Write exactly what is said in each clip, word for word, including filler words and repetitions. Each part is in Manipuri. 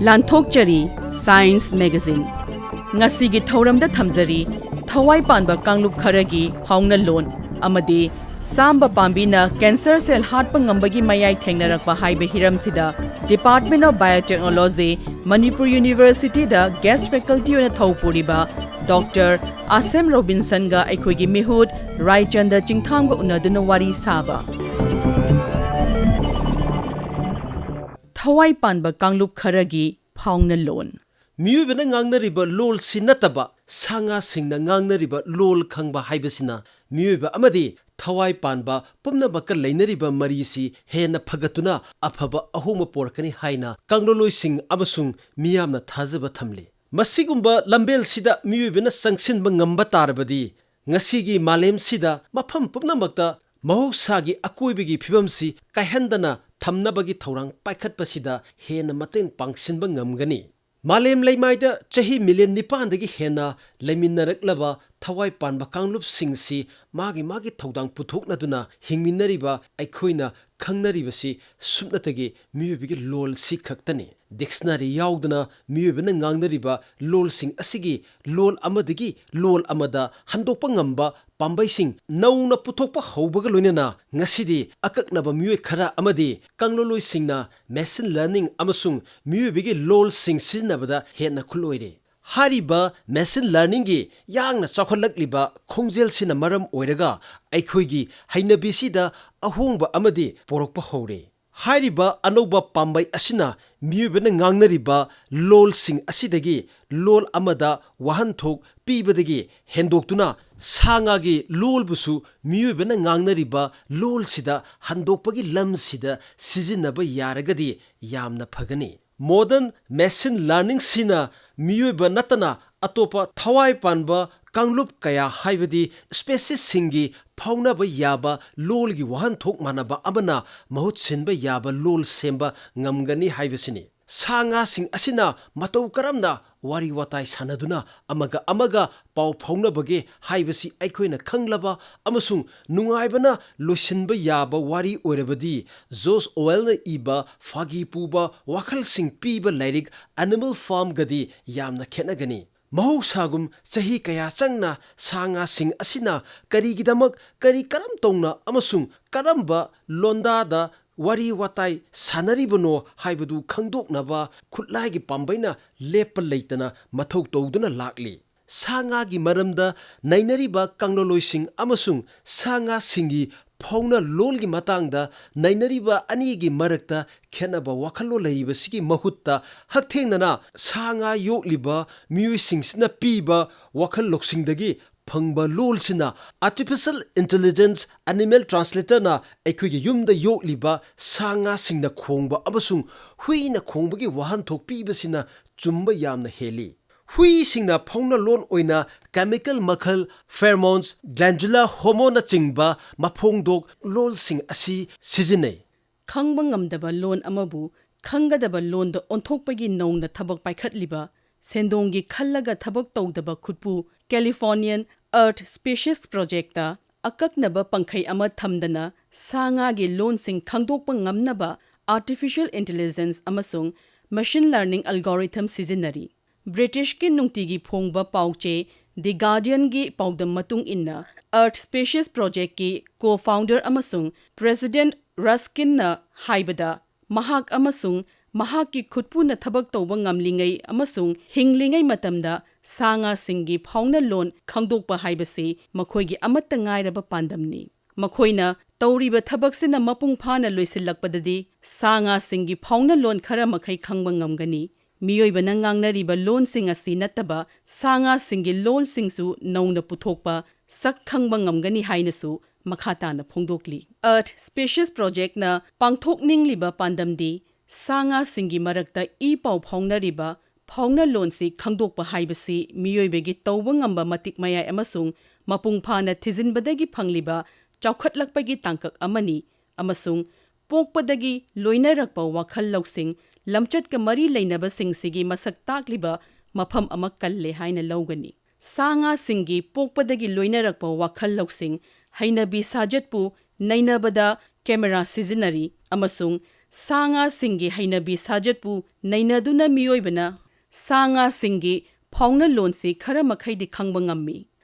ꯂꯥꯟꯊꯣꯛꯆꯔꯤ ꯁꯥꯏꯟꯁ ꯃꯦꯒꯥꯖꯤꯟ꯫ ꯉꯁꯤꯒꯤ ꯊꯧꯔꯝꯗ ꯊꯝꯖꯔꯤ ꯊꯋꯥꯏ ꯄꯥꯟꯕ ꯀꯥꯡꯂꯨꯞ ꯈꯔꯒꯤ ꯐꯥꯎꯅ ꯂꯣꯟ ꯑꯃꯗꯤ ꯁꯥꯝꯕ ꯄꯥꯝꯕꯤꯅ ꯀꯦꯟꯁꯔ ꯁꯦꯜ ꯍꯥꯠꯄ ꯉꯝꯕꯒꯤ ꯃꯌꯥꯏ ꯊꯦꯡꯅꯔꯛꯄ ꯍꯥꯏꯕ ꯍꯤꯔꯝꯁꯤꯗ Department of Biotechnology, ꯃꯅꯤꯄꯨꯔ ꯌꯨꯅꯤꯚꯔꯁꯤꯇꯤꯗ ꯒꯦꯁ꯭ꯠ ꯐꯦꯀꯜꯇꯤ ꯑꯣꯏꯅ ꯊꯧ ꯄꯨꯔꯤꯕ ꯗꯣꯛꯇꯔ ꯑꯥꯁꯦꯝ ꯔꯣꯕꯤꯟꯁꯟꯒ ꯑꯩꯈꯣꯏꯒꯤ ꯃꯤꯍꯨꯠ ꯔꯥꯏꯆꯟꯗ ꯆꯤꯡꯊꯥꯝꯒ ꯎꯅꯗꯨꯅ ꯋꯥꯔꯤ ꯁꯥꯕ꯫ ꯊꯋꯥꯏ ꯄꯥꯟꯕ ꯀꯥꯡꯂꯨꯞ ꯈꯔꯒꯤ ꯐꯥꯎꯅ ꯂꯣꯟ꯫ ꯃꯤꯑꯣꯏꯕꯅ ꯉꯥꯡꯅꯔꯤꯕ ꯂꯣꯜꯁꯤ ꯅꯠꯇꯕ ꯁꯥ ꯉꯥꯁꯤꯡꯅ ꯉꯥꯡꯅꯔꯤꯕ ꯂꯣꯜ ꯈꯪꯕ ꯍꯥꯏꯕꯁꯤꯅ ꯃꯤꯑꯣꯏꯕ ꯑꯃꯗꯤ ꯊꯋꯥꯏ ꯄꯥꯟꯕ ꯄꯨꯝꯅꯃꯛꯀ ꯂꯩꯅꯔꯤꯕ ꯃꯔꯤꯁꯤ ꯍꯦꯟꯅ ꯐꯒꯠꯇꯨꯅ ꯑꯐꯕ ꯑꯍꯣꯡꯕ ꯄꯣꯔꯛꯀꯅꯤ ꯍꯥꯏꯅ ꯀꯥꯡꯂꯣꯟꯂꯣꯏꯁꯤꯡ ꯑꯃꯁꯨꯡ ꯃꯤꯌꯥꯝꯅ ꯊꯥꯖꯕ ꯊꯝꯂꯤ꯫ ꯃꯁꯤꯒꯨꯝꯕ ꯂꯝꯕꯦꯜꯁꯤꯗ ꯃꯤꯑꯣꯏꯕꯅ ꯆꯪꯁꯤꯟꯕ ꯉꯝꯕ ꯇꯥꯔꯕꯗꯤ, ꯉꯁꯤꯒꯤ ꯃꯥꯂꯦꯝꯁꯤꯗ ꯃꯐꯝ ꯄꯨꯝꯅꯃꯛꯇ ꯃꯍꯧꯁꯥꯒꯤ ꯑꯀꯣꯏꯕꯒꯤ ꯐꯤꯕꯝꯁꯤ ꯀꯥꯏꯍꯟꯗꯅ ꯊꯝꯅꯕꯒꯤ ꯊꯧꯔꯥꯡ ꯄꯥꯏꯈꯠꯄꯁꯤꯗ ꯍꯦꯟꯅ ꯃꯇꯦꯡ ꯄꯥꯡꯁꯤꯟꯕ ꯉꯝꯒꯅꯤ꯫ ꯃꯥꯂꯦꯝ ꯂꯩꯃꯥꯏꯗ ꯆꯍꯤ ꯃꯤꯂꯤꯌꯟ ꯅꯤꯄꯥꯟꯗꯒꯤ ꯍꯦꯟꯅ ꯂꯩꯃꯤꯟꯅꯔꯛꯂꯕ ꯊꯋꯥꯏ ꯄꯥꯟꯕ ꯀꯥꯡꯂꯨꯞꯁꯤꯡꯁꯤ ꯃꯥꯒꯤ ꯃꯥꯒꯤ ꯊꯧꯗꯥꯡ ꯄꯨꯊꯣꯛꯅꯗꯨꯅ ꯍꯤꯡꯃꯤꯟꯅꯔꯤꯕ ꯑꯩꯈꯣꯏꯅ ꯈꯪꯅꯔꯤꯕꯁꯤ ꯁꯨꯞꯅꯇꯒꯤ ꯃꯤꯑꯣꯏꯕꯒꯤ ꯂꯣꯜꯁꯤ ꯈꯛꯇꯅꯤ꯫ ꯗꯤꯛꯁꯅꯔꯤ ꯌꯥꯎꯗꯅ ꯃꯤꯑꯣꯏꯕꯅ ꯉꯥꯡꯅꯔꯤꯕ ꯂꯣꯜꯁꯤꯡ ꯑꯁꯤꯒꯤ ꯂꯣꯜ ꯑꯃꯗꯒꯤ ꯂꯣꯜ ꯑꯃꯗ ꯍꯟꯗꯣꯛꯄ ꯉꯝꯕ ꯄꯥꯝꯕꯩꯁꯤꯡ ꯅꯧꯅ ꯄꯨꯊꯣꯛꯄ ꯍꯧꯕꯒ ꯂꯣꯏꯅꯅ ꯉꯁꯤꯗꯤ ꯑꯀꯛꯅꯕ ꯃꯤꯑꯣꯏ ꯈꯔ ꯑꯃꯗꯤ ꯀꯥꯡꯂꯣꯟꯂꯣꯏꯁꯤꯡꯅ ꯃꯦꯁꯤꯟ ꯂꯔꯅꯤꯡ ꯑꯃꯁꯨꯡ ꯃꯤꯑꯣꯏꯕꯒꯤ ꯂꯣꯜꯁꯤꯡ ꯁꯤꯖꯤꯟꯅꯕꯗ ꯍꯦꯟꯅ ꯈꯨꯠꯂꯣꯏꯔꯦ꯫ ꯍꯥꯏꯔꯤꯕ ꯃꯦꯁꯤꯟ ꯂꯔꯅꯤꯡꯒꯤ ꯌꯥꯡꯅ ꯆꯥꯎꯈꯠꯂꯛꯂꯤꯕ ꯈꯣꯡꯖꯦꯜꯁꯤꯅ ꯃꯔꯝ ꯑꯣꯏꯔꯒ ꯑꯩꯈꯣꯏꯒꯤ ꯍꯩꯅꯕꯤꯁꯤꯗ ꯑꯍꯣꯡꯕ ꯑꯃꯗꯤ ꯄꯣꯔꯛꯄ ꯍꯧꯔꯦ꯫ ꯍꯥꯏꯔꯤꯕ ꯑꯅꯧꯕ ꯄꯥꯝꯕꯩ ꯑꯁꯤꯅ ꯃꯤꯑꯣꯏꯕꯅ ꯉꯥꯡꯅꯔꯤꯕ ꯂꯣꯜꯁꯤꯡ ꯑꯁꯤꯗꯒꯤ ꯂꯣꯜ ꯑꯃꯗ ꯋꯥꯍꯟꯊꯣꯛ ꯄꯤꯕꯗꯒꯤ ꯍꯦꯟꯗꯣꯛꯇꯨꯅ ꯁꯥ ꯉꯥꯒꯤ ꯂꯣꯜꯕꯨꯁꯨ ꯃꯤꯑꯣꯏꯕꯅ ꯉꯥꯡꯅꯔꯤꯕ ꯂꯣꯜꯁꯤꯗ ꯍꯟꯗꯣꯛꯄꯒꯤ ꯂꯝꯁꯤꯗ ꯁꯤꯖꯤꯟꯅꯕ ꯌꯥꯔꯒꯗꯤ ꯌꯥꯝꯅ ꯐꯒꯅꯤ꯫ ꯃꯣꯗꯔꯟ ꯃꯦꯁꯤꯟ ꯂꯔꯅꯤꯡꯁꯤꯅ ꯃꯤꯑꯣꯏꯕ ꯅꯠꯇꯅ ꯑꯇꯣꯞꯄ ꯊꯋꯥꯏ ꯄꯥꯟꯕ ꯀꯥꯡꯂꯨꯞ ꯀꯌꯥ, ꯍꯥꯏꯕꯗꯤ ꯁ꯭ꯄꯦꯁꯤꯁꯁꯤꯡꯒꯤ ꯐꯥꯎꯅꯕ ꯌꯥꯕ ꯂꯣꯜꯒꯤ ꯋꯥꯍꯟꯊꯣꯛ ꯃꯥꯟꯅꯕ ꯑꯃꯅ ꯃꯍꯨꯠ ꯁꯤꯟꯕ ꯌꯥꯕ ꯂꯣꯜ ꯁꯦꯝꯕ ꯉꯝꯒꯅꯤ ꯍꯥꯏꯕꯁꯤꯅꯤ꯫ ꯁꯥ ꯉꯥꯁꯤꯡ ꯑꯁꯤꯅ ꯃꯇꯧ ꯀꯔꯝꯅ ꯋꯥꯔꯤ ꯋꯥꯇꯥꯏ ꯁꯥꯟꯅꯗꯨꯅ ꯑꯃꯒ ꯑꯃꯒ ꯄꯥꯎ ꯐꯥꯎꯅꯕꯒꯦ ꯍꯥꯏꯕꯁꯤ ꯑꯩꯈꯣꯏꯅ ꯈꯪꯂꯕ ꯑꯃꯁꯨꯡ ꯅꯨꯡꯉꯥꯏꯕꯅ ꯂꯣꯏꯁꯤꯟꯕ ꯌꯥꯕ ꯋꯥꯔꯤ ꯑꯣꯏꯔꯕꯗꯤ, ꯖꯣꯔꯖ ꯑꯣꯔꯋꯦꯜꯅ ꯏꯕ ꯐꯥꯒꯤ ꯄꯨꯕ ꯋꯥꯈꯜꯁꯤꯡ ꯄꯤꯕ ꯂꯥꯏꯔꯤꯛ ꯑꯦꯅꯤꯃꯦꯜ ꯐꯥꯔꯝꯒꯗꯤ ꯌꯥꯝꯅ ꯈꯦꯠꯅꯒꯅꯤ꯫ ꯃꯍꯧꯁꯥꯒꯨꯝ, ꯆꯍꯤ ꯀꯌꯥ ꯆꯪꯅ ꯁꯥ ꯉꯥꯁꯤꯡ ꯑꯁꯤꯅ ꯀꯔꯤꯒꯤꯗꯃꯛ, ꯀꯔꯤ ꯀꯔꯝ ꯇꯧꯅ ꯑꯃꯁꯨꯡ ꯀꯔꯝꯕ ꯂꯣꯟꯗꯥꯗ ꯋꯥꯔꯤ ꯋꯥꯇꯥꯏ ꯁꯥꯟꯅꯔꯤꯕꯅꯣ ꯍꯥꯏꯕꯗꯨ ꯈꯪꯗꯣꯛꯅꯕ ꯈꯨꯠꯂꯥꯏꯒꯤ ꯄꯥꯝꯕꯩꯅ ꯂꯦꯞꯄ ꯂꯩꯇꯅ ꯃꯊꯧ ꯇꯧꯗꯨꯅ ꯂꯥꯛꯂꯤ꯫ ꯁꯥ ꯉꯥꯒꯤ ꯃꯔꯝꯗ ꯅꯩꯅꯔꯤꯕ ꯀꯪꯂꯣꯂꯣꯏꯁꯤꯡ ꯑꯃꯁꯨꯡ ꯁꯥ ꯉꯥꯁꯤꯡꯒꯤ ꯐꯥꯎꯅ ꯂꯣꯜꯒꯤ ꯃꯇꯥꯡꯗ ꯅꯩꯅꯔꯤꯕ ꯑꯅꯤꯒꯤ ꯃꯔꯛꯇ ꯈꯦꯠꯅꯕ ꯋꯥꯈꯜꯂꯣꯟ ꯂꯩꯔꯤꯕꯁꯤꯒꯤ ꯃꯍꯨꯠꯇ, ꯍꯛꯊꯦꯡꯅꯅ ꯁꯥ ꯉꯥ ꯌꯣꯛꯂꯤꯕ ꯃꯤꯑꯣꯏꯁꯤꯡꯁꯤꯅ ꯄꯤꯕ ꯋꯥꯈꯜ ꯂꯧꯁꯤꯡꯗꯒꯤ ꯐꯪꯕ ꯂꯣꯜꯁꯤꯅ, ꯑꯥꯔꯇꯤꯐꯤꯁꯤꯌꯦꯜ ꯏꯟꯇꯦꯂꯤꯖꯦꯟꯁ ꯑꯦꯅꯤꯃꯦꯜ ꯇ꯭ꯔꯥꯟꯁꯂꯦꯇꯔꯅ ꯑꯩꯈꯣꯏꯒꯤ ꯌꯨꯝꯗ ꯌꯣꯛꯂꯤꯕ ꯁꯥ ꯉꯥꯁꯤꯡꯅ ꯈꯣꯡꯕ ꯑꯃꯁꯨꯡ ꯍꯨꯏꯅ ꯈꯣꯡꯕꯒꯤ ꯋꯥꯍꯟꯊꯣꯛ ꯄꯤꯕꯁꯤꯅ ꯆꯨꯝꯕ ꯌꯥꯝꯅ ꯍꯦꯜꯂꯤ꯫ ꯍꯨꯏꯁꯤꯡꯅ ꯐꯥꯎꯅ ꯂꯣꯟ ꯑꯣꯏꯅ ꯀꯦꯃꯤꯀꯦꯜ ꯃꯈꯜ, ꯐꯦꯔꯃꯣꯟꯁ, ꯒ꯭ꯂꯦꯟꯖꯨꯂꯥ ꯍꯣꯔꯃꯣꯟꯅꯆꯤꯡꯕ ꯃꯐꯣꯡꯗꯣꯛ ꯂꯣꯜꯁꯤꯡ ꯑꯁꯤ ꯁꯤꯖꯤꯟꯅꯩ꯫ ꯈꯪꯕ ꯉꯝꯗꯕ ꯂꯣꯟ ꯑꯃꯕꯨ ꯈꯪꯒꯗꯕ ꯂꯣꯟꯗ ꯑꯣꯟꯊꯣꯛꯄꯒꯤ ꯅꯧꯅ ꯊꯕꯛ ꯄꯥꯏꯈꯠꯂꯤꯕ, ꯁꯦꯟꯗꯣꯡꯒꯤ ꯈꯜꯂꯒ ꯊꯕꯛ ꯇꯧꯗꯕ ꯈꯨꯠꯄꯨ, ꯀꯦꯂꯤꯐꯣꯔꯅꯤꯌꯥꯟ ꯑꯔꯊ ꯁ꯭ꯄꯦꯁꯤꯁ ꯄ꯭ꯔꯣꯖꯦꯛꯇ ꯑꯀꯛꯅꯕ ꯄꯪꯈꯩ ꯑꯃ ꯊꯝꯗꯅ ꯁꯥ ꯉꯥꯒꯤ ꯂꯣꯟꯁꯤꯡ ꯈꯪꯗꯣꯛꯄ ꯉꯝꯅꯕ ꯑꯥꯔꯇꯤꯐꯤꯁꯤꯌꯦꯜ ꯏꯟꯇꯦꯂꯤꯖꯦꯟꯁ ꯑꯃꯁꯨꯡ ꯃꯦꯁꯤꯟ ꯂꯔꯅꯤꯡ ꯑꯦꯜꯒꯣꯔꯤꯊꯝ ꯁꯤꯖꯤꯟꯅꯔꯤ꯫ ꯕ꯭ꯔꯤꯇꯤꯁꯀꯤ ꯅꯨꯡꯇꯤꯒꯤ ꯐꯣꯡꯕ ꯄꯥꯎꯆꯦ ꯗꯤ ꯒꯥꯔꯗꯤꯌꯟꯒꯤ ꯄꯥꯎꯗꯝ ꯃꯇꯨꯡ ꯏꯟꯅ, ꯑꯔꯊ ꯁ꯭ꯄꯦꯁꯤꯁ ꯄ꯭ꯔꯣꯖꯦꯛꯀꯤ ꯀꯣ ꯐꯥꯎꯟꯗꯔ ꯑꯃꯁꯨꯡ ꯄ꯭ꯔꯦꯁꯤꯗꯦꯟꯠ ꯔꯁꯀꯤꯟꯅ ꯍꯥꯏꯕꯗ, ꯃꯍꯥꯛ ꯑꯃꯁꯨꯡ ꯃꯍꯥꯛꯀꯤ ꯈꯨꯠꯄꯨꯅ ꯊꯕꯛ ꯇꯧꯕ ꯉꯝꯂꯤꯉꯩ ꯑꯃꯁꯨꯡ ꯍꯤꯡꯂꯤꯉꯩ ꯃꯇꯝꯗ ꯁꯥ ꯉꯥꯁꯤꯡꯒꯤ ꯐꯥꯎꯅ ꯂꯣꯟ ꯈꯪꯗꯣꯛꯄ ꯍꯥꯏꯕꯁꯤ ꯃꯈꯣꯏꯒꯤ ꯑꯃꯠꯇ ꯉꯥꯏꯔꯕ ꯄꯥꯟꯗꯝꯅꯤ꯫ ꯃꯈꯣꯏꯅ ꯇꯧꯔꯤꯕ ꯊꯕꯛꯁꯤꯅ ꯃꯄꯨꯡ ꯐꯥꯅ ꯂꯣꯏꯁꯤꯜꯂꯛꯄꯗꯗꯤ, ꯁꯥ ꯉꯥꯁꯤꯡꯒꯤ ꯐꯥꯎꯅ ꯂꯣꯟ ꯈꯔ ꯃꯈꯩ ꯈꯪꯕ ꯉꯝꯒꯅꯤ꯫ ꯃꯤꯑꯣꯏꯕꯅ ꯉꯥꯡꯅꯔꯤꯕ ꯂꯣꯟꯁꯤꯡ ꯑꯁꯤ ꯅꯠꯇꯕ ꯁꯥ ꯉꯥꯁꯤꯡꯒꯤ ꯂꯣꯜꯁꯤꯡꯁꯨ ꯅꯧꯅ ꯄꯨꯊꯣꯛꯄ, ꯁꯛ ꯈꯪꯕ ꯉꯝꯒꯅꯤ ꯍꯥꯏꯅꯁꯨ ꯃꯈꯥ ꯇꯥꯅ ꯐꯣꯡꯗꯣꯛꯂꯤ꯫ ꯑꯔꯊ ꯁ꯭ꯄꯦꯁꯤꯁ ꯄ꯭ꯔꯣꯖꯦꯛꯅ ꯄꯥꯡꯊꯣꯛꯅꯤꯡꯂꯤꯕ ꯄꯥꯟꯗꯝꯗꯤ ꯁꯥ ꯉꯥꯁꯤꯡꯒꯤ ꯃꯔꯛꯇ ꯏ ꯄꯥꯎ ꯐꯥꯎꯅꯔꯤꯕ ꯐꯥꯎꯅ ꯂꯣꯟꯁꯤ ꯈꯪꯗꯣꯛꯄ ꯍꯥꯏꯕꯁꯤ ꯃꯤꯑꯣꯏꯕꯒꯤ ꯇꯧꯕ ꯉꯝꯕ ꯃꯇꯤꯛ ꯃꯌꯥꯏ ꯑꯃꯁꯨꯡ ꯃꯄꯨꯡ ꯐꯥꯅ ꯊꯤꯖꯤꯟꯕꯗꯒꯤ ꯐꯪꯂꯤꯕ ꯆꯥꯎꯈꯠꯂꯛꯄꯒꯤ ꯇꯥꯡꯀꯛ ꯑꯃꯅꯤ, ꯑꯃꯁꯨꯡ ꯄꯣꯛꯄꯗꯒꯤ ꯂꯣꯏꯅꯔꯛꯄ ꯋꯥꯈꯜ ꯂꯧꯁꯤꯡ, ꯂꯝꯆꯠꯀ ꯃꯔꯤ ꯂꯩꯅꯕꯁꯤꯡꯁꯤꯒꯤ ꯃꯁꯛ ꯇꯥꯛꯂꯤꯕ ꯃꯐꯝ ꯑꯃ ꯀꯜꯂꯦ ꯍꯥꯏꯅ ꯂꯧꯒꯅꯤ꯫ ꯁꯥ ꯉꯥꯁꯤꯡꯒꯤ ꯄꯣꯛꯄꯗꯒꯤ ꯂꯣꯏꯅꯔꯛꯄ ꯋꯥꯈꯜ ꯂꯧꯁꯤꯡ, ꯍꯩꯅꯕꯤ ꯁꯥꯖꯠꯄꯨ ꯅꯩꯅꯕꯗ ꯀꯦꯃꯦꯔꯥ ꯁꯤꯖꯤꯟꯅꯔꯤ ꯑꯃꯁꯨꯡ ꯁꯥ ꯉꯥꯁꯤꯡꯒꯤ ꯍꯩꯅꯕꯤ ꯁꯥꯖꯠꯄꯨ ꯅꯩꯅꯗꯨꯅ ꯃꯤꯑꯣꯏꯕꯅ ꯁꯥ ꯉꯥꯁꯤꯡꯒꯤ ꯐꯥꯎꯅ ꯂꯣꯟꯁꯤ ꯈꯔ ꯃꯈꯩꯗꯤ ꯈꯪꯕ ꯉꯝꯃꯤ꯫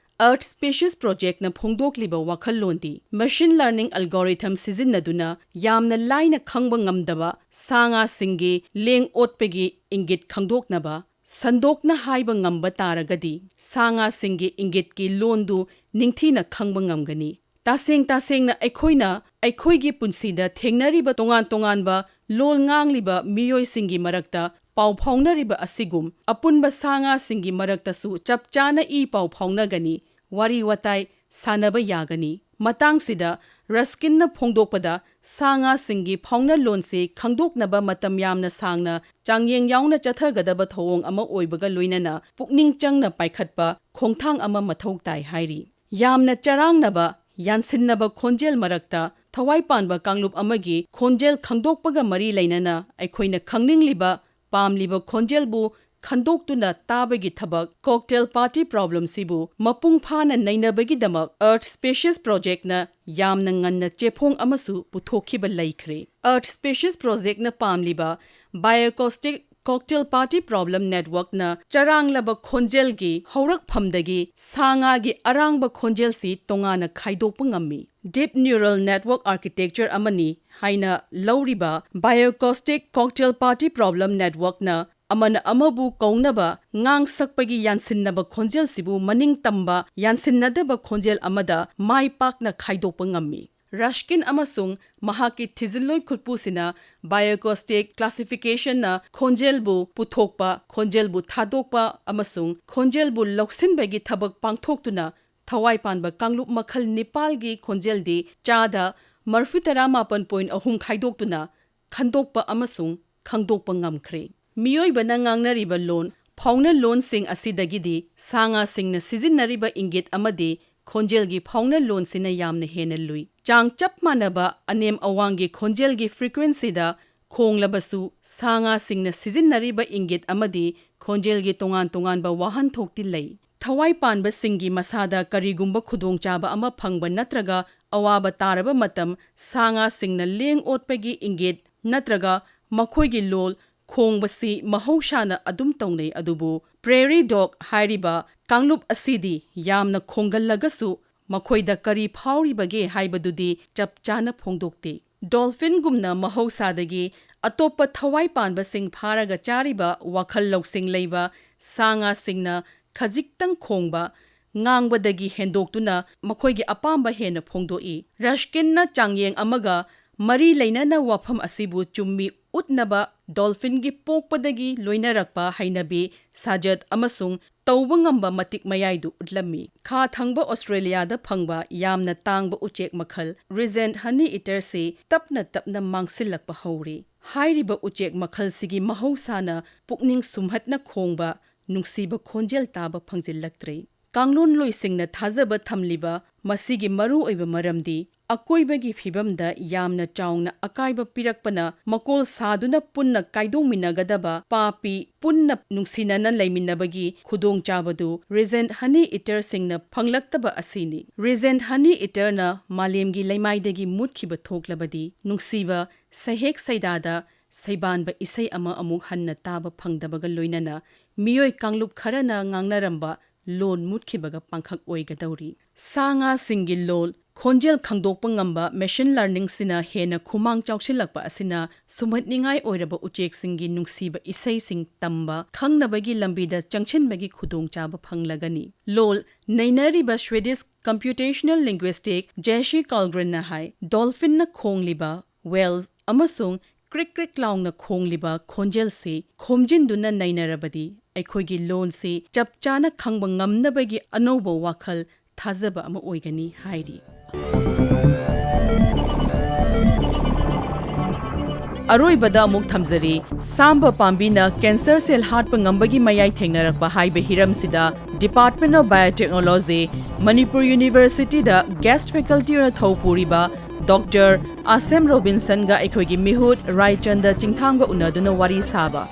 Earth Species Projectꯅ ꯐꯣꯡꯗꯣꯛꯂꯤꯕ ꯋꯥꯈꯜꯂꯣꯟꯗꯤ machine learning algorithm ꯁꯤꯖꯤꯟꯅꯗꯨꯅ ꯌꯥꯝꯅ ꯂꯥꯏꯅ ꯈꯪꯕ ꯉꯝꯗꯕ ꯁꯥ ꯉꯥꯁꯤꯡꯒꯤ ꯂꯦꯡ ꯑꯣꯠꯄꯒꯤ ꯏꯪꯒꯤꯠ ꯈꯪꯗꯣꯛꯅꯕ ꯁꯟꯗꯣꯛꯅ ꯍꯥꯏꯕ ꯉꯝꯕ ꯇꯥꯔꯒꯗꯤ ꯁꯥ ꯉꯥꯁꯤꯡꯒꯤ ꯏꯪꯒꯤꯠꯀꯤ ꯂꯣꯟꯗꯨ ꯅꯤꯡꯊꯤꯅ ꯈꯪꯕ ꯉꯝꯒꯅꯤ꯫ ꯇꯁꯦꯡ ꯇꯁꯦꯡꯅ ꯑꯩꯈꯣꯏꯅ ꯑꯩꯈꯣꯏꯒꯤ ꯄꯨꯟꯁꯤꯗ ꯊꯦꯡꯅꯔꯤꯕ ꯇꯣꯉꯥꯟ ꯇꯣꯉꯥꯟꯕ ꯂꯣꯜ ꯉꯥꯡꯂꯤꯕ ꯃꯤꯑꯣꯏꯁꯤꯡꯒꯤ ꯃꯔꯛꯇ ꯄꯥꯎ ꯐꯥꯎꯅꯔꯤꯕ ꯑꯁꯤꯒꯨꯝ ꯑꯄꯨꯟꯕ ꯁꯥ ꯉꯥꯁꯤꯡꯒꯤ ꯃꯔꯛꯇꯁꯨ ꯆꯞ ꯆꯥꯅ ꯏ ꯄꯥꯎ ꯐꯥꯎꯅꯒꯅꯤ, ꯋꯥꯔꯤ ꯋꯥꯇꯥꯏ ꯁꯥꯟꯅꯕ ꯌꯥꯒꯅꯤ꯫ ꯃꯇꯥꯡꯁꯤꯗ ꯔꯁꯀꯤꯟꯅ ꯐꯣꯡꯗꯣꯛꯄꯗ ꯁꯥ ꯉꯥꯁꯤꯡꯒꯤ ꯐꯥꯎꯅ ꯂꯣꯟꯁꯤ ꯈꯪꯗꯣꯛꯅꯕ ꯃꯇꯝ ꯌꯥꯝꯅ ꯁꯥꯡꯅ ꯆꯥꯡꯌꯦꯡ ꯌꯥꯎꯅ ꯆꯠꯊꯒꯗꯕ ꯊꯧꯑꯣꯡ ꯑꯃ ꯑꯣꯏꯕꯒ ꯂꯣꯏꯅꯅ ꯄꯨꯛꯅꯤꯡ ꯆꯪꯅ ꯄꯥꯏꯈꯠꯄ ꯈꯣꯡꯊꯥꯡ ꯑꯃ ꯃꯊꯧ ꯇꯥꯏ ꯍꯥꯏꯔꯤ꯫ ꯌꯥꯝꯅ ꯆꯔꯥꯡꯅꯕ, ꯌꯥꯟꯁꯤꯟꯅꯕ ꯈꯣꯟꯖꯦꯜ ꯃꯔꯛꯇ ꯊꯋꯥꯏ ꯄꯥꯟꯕ ꯀꯥꯡꯂꯨꯞ ꯑꯃꯒꯤ ꯈꯣꯟꯖꯦꯜ ꯈꯪꯗꯣꯛꯄꯒ ꯃꯔꯤ ꯂꯩꯅꯅ ꯑꯩꯈꯣꯏꯅ ꯈꯪꯅꯤꯡꯂꯤꯕ, ꯄꯥꯝꯂꯤꯕ ꯈꯣꯟꯖꯦꯜꯕꯨ ꯈꯟꯗꯣꯛꯇꯨꯅ ꯇꯥꯕꯒꯤ ꯊꯕꯛ Cocktail Party Problemꯁꯤꯕꯨ ꯃꯄꯨꯡ ꯐꯥꯅ ꯅꯩꯅꯕꯒꯤꯗꯃꯛ Earth Species Projectꯅ ꯌꯥꯝꯅ ꯉꯟꯅ ꯆꯦꯐꯣꯡ ꯑꯃꯁꯨ ꯄꯨꯊꯣꯛꯈꯤꯕ ꯂꯩꯈ꯭ꯔꯦ꯫ Earth Species Projectꯅ ꯄꯥꯝꯂꯤꯕ Bioacoustic Cocktail Party Problem Networkꯅ ꯆꯔꯥꯡꯂꯕ ꯈꯣꯟꯖꯦꯜꯒꯤ ꯍꯧꯔꯛꯐꯝꯗꯒꯤ ꯁꯥ ꯉꯥꯒꯤ ꯑꯔꯥꯡꯕ ꯈꯣꯟꯖꯦꯜꯁꯤ ꯇꯣꯉꯥꯟꯅ ꯈꯥꯏꯗꯣꯛꯄ ꯉꯝꯃꯤ꯫ Deep Neural Network Architecture ꯑꯃꯅꯤ ꯍꯥꯏꯅ ꯂꯧꯔꯤꯕ Bioacoustic Cocktail Party Problem Networkꯅ ꯑꯃꯅ ꯑꯃꯕꯨ ꯀꯧꯅꯕ ꯉꯥꯡ ꯁꯛꯄꯒꯤ ꯌꯥꯟꯁꯤꯟꯅꯕ ꯈꯣꯟꯖꯦꯜꯁꯤꯕꯨ ꯃꯅꯤꯡ ꯇꯝꯕ ꯌꯥꯟꯁꯤꯟꯅꯗꯕ ꯈꯣꯟꯖꯦꯜ ꯑꯃꯗ ꯃꯥꯏ ꯄꯥꯛꯅ ꯈꯥꯏꯗꯣꯛꯄ ꯉꯝꯃꯤ꯫ ꯔꯁꯀꯤꯟ ꯑꯃꯁꯨꯡ ꯃꯍꯥꯛꯀꯤ ꯊꯤꯖꯤꯜꯂꯣꯏ ꯈꯨꯠꯄꯨꯁꯤꯅ Bioacoustic Classificationꯅ ꯈꯣꯟꯖꯦꯜꯕꯨ ꯄꯨꯊꯣꯛꯄ, ꯈꯣꯟꯖꯦꯜꯕꯨ ꯊꯥꯗꯣꯛꯄ ꯑꯃꯁꯨꯡ ꯈꯣꯟꯖꯦꯜꯕꯨ ꯂꯧꯁꯤꯟꯕꯒꯤ ꯊꯕꯛ ꯄꯥꯡꯊꯣꯛꯇꯨꯅ ꯊꯋꯥꯏ ꯄꯥꯟꯕ ꯀꯥꯡꯂꯨꯞ ꯃꯈꯜ ꯅꯤꯄꯥꯜꯒꯤ ꯈꯣꯟꯖꯦꯜꯗꯤ ꯆꯥꯗ ꯃꯔꯤꯐꯨ ꯇꯔꯥ ꯃꯥꯄꯟ point ꯑꯍꯨꯝ ꯈꯥꯏꯗꯣꯛꯇꯨꯅ ꯈꯟꯗꯣꯛꯄ ꯑꯃꯁꯨꯡ ꯈꯪꯗꯣꯛꯄ ꯉꯝꯈ꯭ꯔꯦ꯫ ꯃꯤꯑꯣꯏꯕꯅ ꯉꯥꯡꯅꯔꯤꯕ ꯂꯣꯟ, ꯐꯥꯎꯅ ꯂꯣꯟꯁꯤꯡ ꯑꯁꯤꯗꯒꯤꯗꯤ ꯁꯥ ꯉꯥꯁꯤꯡꯅ ꯁꯤꯖꯤꯟꯅꯔꯤꯕ ꯏꯪꯒꯤꯠ ꯑꯃꯗꯤ ꯈꯣꯟꯖꯦꯜꯒꯤ ꯐꯥꯎꯅ ꯂꯣꯟꯁꯤꯅ ꯌꯥꯝꯅ ꯍꯦꯟꯅ ꯂꯨꯏ꯫ ꯆꯥꯡ ꯆꯞ ꯃꯥꯟꯅꯕ ꯑꯅꯦꯝ ꯑꯋꯥꯡꯒꯤ ꯈꯣꯟꯖꯦꯜꯒꯤ frequencyꯗ ꯈꯣꯡꯂꯕꯁꯨ, ꯁꯥ ꯉꯥꯁꯤꯡꯅ ꯁꯤꯖꯤꯟꯅꯔꯤꯕ ꯏꯪꯒꯤꯠ ꯑꯃꯗꯤ ꯈꯣꯟꯖꯦꯜꯒꯤ ꯇꯣꯉꯥꯟ ꯇꯣꯉꯥꯟꯕ ꯋꯥꯍꯟꯊꯣꯛꯇꯤ ꯂꯩ꯫ ꯊꯋꯥꯏ ꯄꯥꯟꯕꯁꯤꯡꯒꯤ ꯃꯁꯥꯗ ꯀꯔꯤꯒꯨꯝꯕ ꯈꯨꯗꯣꯡꯆꯥꯕ ꯑꯃ ꯐꯪꯕ ꯅꯠꯇ꯭ꯔꯒ ꯑꯋꯥꯕ ꯇꯥꯔꯕ ꯃꯇꯝ, ꯁꯥ ꯉꯥꯁꯤꯡꯅ ꯂꯦꯡ ꯑꯣꯠꯄꯒꯤ ꯏꯪꯒꯤꯠ ꯅꯠꯇ꯭ꯔꯒ ꯃꯈꯣꯏꯒꯤ ꯂꯣꯜ ꯈꯣꯡꯕꯁꯤ ꯃꯍꯧꯁꯥꯅ ꯑꯗꯨꯝ ꯇꯧꯅꯩ, ꯑꯗꯨꯕꯨ prairie dog ꯍꯥꯏꯔꯤꯕ ꯀꯥꯡꯂꯨꯞ ꯑꯁꯤꯗꯤ ꯌꯥꯝꯅ ꯈꯣꯡꯒꯜꯂꯒꯁꯨ ꯃꯈꯣꯏꯗ ꯀꯔꯤ ꯐꯥꯎꯔꯤꯕꯒꯦ ꯍꯥꯏꯕꯗꯨꯗꯤ ꯆꯞ ꯆꯥꯅ ꯐꯣꯡꯗꯣꯛꯇꯦ꯫ Dolphin ꯒꯨꯝꯅ ꯃꯍꯧꯁꯥꯗꯒꯤ ꯑꯇꯣꯞꯄ ꯊꯋꯥꯏ ꯄꯥꯟꯕꯁꯤꯡ ꯐꯥꯔꯒ ꯆꯥꯔꯤꯕ ꯋꯥꯈꯜ ꯂꯧꯁꯤꯡ ꯂꯩꯕ ꯁꯥ ꯉꯥꯁꯤꯡꯅ ꯈꯖꯤꯛꯇꯪ ꯈꯣꯡꯕ, ꯉꯥꯡꯕꯗꯒꯤ ꯍꯦꯟꯗꯣꯛꯇꯨꯅ ꯃꯈꯣꯏꯒꯤ ꯑꯄꯥꯝꯕ ꯍꯦꯟꯅ ꯐꯣꯡꯗꯣꯛꯏ꯫ Ruskin ꯅ ꯆꯥꯡꯌꯦꯡ ꯑꯃꯒ ꯃꯔꯤ ꯂꯩꯅꯅ ꯋꯥꯐꯝ ꯑꯁꯤꯕꯨ ꯆꯨꯝꯃꯤ ꯎꯠꯅꯕ dolphin ꯒꯤ ꯄꯣꯛꯄꯗꯒꯤ ꯂꯣꯏꯅꯔꯛꯄ ꯍꯩꯅꯕꯤ, ꯁꯥꯖꯠ ꯑꯃꯁꯨꯡ ꯇꯧꯕ ꯉꯝꯕ ꯃꯇꯤꯛ ꯃꯌꯥꯏꯗꯨ ꯎꯠꯂꯝꯃꯤ꯫ ꯈꯥ ꯊꯪꯕ ꯑꯣꯁꯇ꯭ꯔꯦꯂꯤꯌꯥꯗ ꯐꯪꯕ ꯌꯥꯝꯅ ꯇꯥꯡꯕ ꯎꯆꯦꯛ ꯃꯈꯜ Regent Honeyeater ꯁꯤ ꯇꯞꯅ ꯇꯞꯅ ꯃꯥꯡꯁꯤꯜꯂꯛꯄ ꯍꯧꯔꯤ꯫ ꯍꯥꯏꯔꯤꯕ ꯎꯆꯦꯛ ꯃꯈꯜꯁꯤꯒꯤ ꯃꯍꯧꯁꯥꯅ ꯄꯨꯛꯅꯤꯡ ꯁꯨꯝꯍꯠꯅ ꯈꯣꯡꯕ ꯅꯨꯡꯁꯤꯕ ꯈꯣꯟꯖꯦꯜ ꯇꯥꯕ ꯐꯪꯖꯤꯜꯂꯛꯇ꯭ꯔꯦ꯫ ꯀꯥꯡꯂꯣꯟꯂꯣꯏꯁꯤꯡꯅ ꯊꯥꯖꯕ ꯊꯝꯂꯤꯕ ꯃꯁꯤꯒꯤ ꯃꯔꯨꯑꯣꯏꯕ ꯃꯔꯝꯗꯤ ꯑꯀꯣꯏꯕꯒꯤ ꯐꯤꯕꯝꯗ ꯌꯥꯝꯅ ꯆꯥꯎꯅ ꯑꯀꯥꯏꯕ ꯄꯤꯔꯛꯄꯅ ꯃꯀꯣꯜ ꯁꯥꯗꯨꯅ ꯄꯨꯟꯅ ꯀꯥꯏꯗꯣꯡꯃꯤꯟꯅꯒꯗꯕ ꯄꯥꯄꯤ, ꯄꯨꯟꯅ ꯅꯨꯡꯁꯤꯅꯅ ꯂꯩꯃꯤꯟꯅꯕꯒꯤ ꯈꯨꯗꯣꯡꯆꯥꯕꯗꯨ Regent Honeyeater ꯁꯤꯡꯅ ꯐꯪꯂꯛꯇꯕ ꯑꯁꯤꯅꯤ꯫ Regent Honeyeater ꯅ ꯃꯥꯂꯦꯝꯒꯤ ꯂꯩꯃꯥꯏꯗꯒꯤ ꯃꯨꯠꯈꯤꯕ ꯊꯣꯛꯂꯕꯗꯤ, ꯅꯨꯡꯁꯤꯕ ꯁꯩꯍꯦꯛ ꯁꯩꯗꯥꯗ ꯁꯩꯕꯥꯟꯕ ꯏꯁꯩ ꯑꯃ ꯑꯃꯨꯛ ꯍꯟꯅ ꯇꯥꯕ ꯐꯪꯗꯕꯒ ꯂꯣꯏꯅꯅ ꯃꯤꯑꯣꯏ ꯀꯥꯡꯂꯨꯞ ꯈꯔꯅ ꯉꯥꯡꯅꯔꯝꯕ ꯂꯣꯟ ꯃꯨꯠꯈꯤꯕꯒ ꯄꯥꯡꯈꯛ ꯑꯣꯏꯒꯗꯧꯔꯤ꯫ ꯁꯥ ꯉꯥꯁꯤꯡꯒꯤ ꯂꯣꯜ, ꯈꯣꯟꯖꯦꯜ ꯈꯪꯗꯣꯛꯄ ꯉꯝꯕ machine learning ꯁꯤꯅ ꯍꯦꯟꯅ ꯈꯨꯃꯥꯡ ꯆꯥꯎꯁꯤꯜꯂꯛꯄ ꯑꯁꯤꯅ ꯁꯨꯝꯍꯠꯅꯤꯡꯉꯥꯏ ꯑꯣꯏꯔꯕ ꯎꯆꯦꯛꯁꯤꯡꯒꯤ ꯅꯨꯡꯁꯤꯕ ꯏꯁꯩꯁꯤꯡ ꯇꯝꯕ ꯈꯪꯅꯕꯒꯤ ꯂꯝꯕꯤꯗ ꯆꯪꯁꯤꯟꯕꯒꯤ ꯈꯨꯗꯣꯡꯆꯥꯕ ꯐꯪꯂꯒꯅꯤ꯫ ꯂꯣꯜ ꯅꯩꯅꯔꯤꯕ Swedish computational linguist Jesse Karlgren ꯅ ꯍꯥꯏ, dolphin ꯅ ꯈꯣꯡꯂꯤꯕ, whales ꯑꯃꯁꯨꯡ ꯀ꯭ꯔꯤꯛ ꯀ꯭ꯔꯤꯛ ꯂꯥꯎꯅ ꯈꯣꯡꯂꯤꯕ ꯈꯣꯟꯖꯦꯜꯁꯤ ꯈꯣꯝꯖꯤꯟꯗꯨꯅ ꯅꯩꯅꯔꯕꯗꯤ ꯑꯩꯈꯣꯏꯒꯤ ꯂꯣꯟꯁꯤ ꯆꯞ ꯆꯥꯅ ꯈꯪꯕ ꯉꯝꯅꯕꯒꯤ ꯑꯅꯧꯕ ꯋꯥꯈꯜ ꯊꯥꯖꯕ ꯑꯃ ꯑꯣꯏꯒꯅꯤ ꯍꯥꯏꯔꯤ꯫ ꯑꯔꯣꯏꯕꯗ ꯑꯃꯨꯛ ꯊꯝꯖꯔꯤ, ꯁꯥꯝꯕ ꯄꯥꯝꯕꯤꯅ cancer cell ꯍꯥꯠꯄ ꯉꯝꯕꯒꯤ ꯃꯌꯥꯏ ꯊꯦꯡꯅꯔꯛꯄ ꯍꯥꯏꯕ ꯍꯤꯔꯝꯁꯤꯗ Department of Biotechnology, Manipur University the guest faculty ꯑꯣꯏꯅ ꯊꯧ ꯄꯨꯔꯤꯕ ꯗꯣꯛꯇꯔ ꯑꯁꯦꯝ ꯔꯣꯕꯤꯟꯁꯟꯒ ꯑꯩꯈꯣꯏꯒꯤ ꯃꯤꯍꯨꯠ ꯔꯥꯏꯆꯟꯗ ꯆꯤꯡꯊꯥꯝꯒ ꯎꯅꯗꯨꯅ ꯋꯥꯔꯤ ꯁꯥꯕ꯫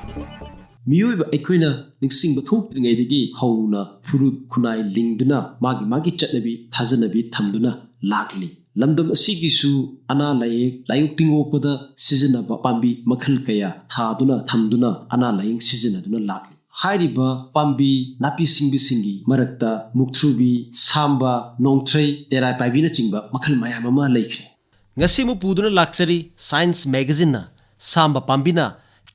ꯃꯤꯑꯣꯏꯕ ꯑꯩꯈꯣꯏꯅ ꯅꯤꯡꯁꯤꯡꯕ ꯊꯣꯛꯇ꯭ꯔꯤꯉꯩꯗꯒꯤ ꯍꯧꯅ ꯐꯨꯔꯨꯞ ꯈꯨꯟꯅꯥꯏ ꯂꯤꯡꯗꯨꯅ ꯃꯥꯒꯤ ꯃꯥꯒꯤ ꯆꯠꯅꯕꯤ ꯊꯥꯖꯅꯕꯤ ꯊꯝꯗꯨꯅ ꯂꯥꯛꯂꯤ꯫ ꯂꯝꯗꯝ ꯑꯁꯤꯒꯤꯁꯨ ꯑꯅꯥ ꯂꯥꯏꯌꯦꯡ ꯂꯥꯏꯑꯣꯡ ꯇꯤꯡꯉꯣꯛꯄꯗ ꯁꯤꯖꯤꯟꯅꯕ ꯄꯥꯝꯕꯤ ꯃꯈꯜ ꯀꯌꯥ ꯊꯥꯗꯨꯅ ꯊꯝꯗꯨꯅ ꯑꯅꯥ ꯂꯥꯏꯌꯦꯡ ꯁꯤꯖꯤꯟꯅꯗꯨꯅ ꯂꯥꯛꯂꯤ꯫ ꯍꯥꯏꯔꯤꯕ ꯄꯥꯝꯕꯤ ꯅꯥꯄꯤ ꯁꯤꯡꯕꯤꯁꯤꯡꯒꯤ ꯃꯔꯛꯇ ꯃꯨꯛꯊ꯭ꯔꯨꯕꯤ, ꯁꯥꯝꯕ, ꯅꯣꯡꯊ꯭ꯔꯩ, ꯇꯦꯔꯥꯏ ꯄꯥꯏꯕꯤꯅꯆꯤꯡꯕ ꯃꯈꯜ ꯃꯌꯥꯝ ꯑꯃ ꯂꯩꯈ꯭ꯔꯦ꯫ ꯉꯁꯤ ꯑꯃꯨꯛ ꯄꯨꯗꯨꯅ ꯂꯥꯛꯆꯔꯤ ꯁꯥꯏꯟꯁ ꯃꯦꯒꯥꯖꯤꯟꯅ ꯁꯥꯝꯕ ꯄꯥꯝꯕꯤꯅ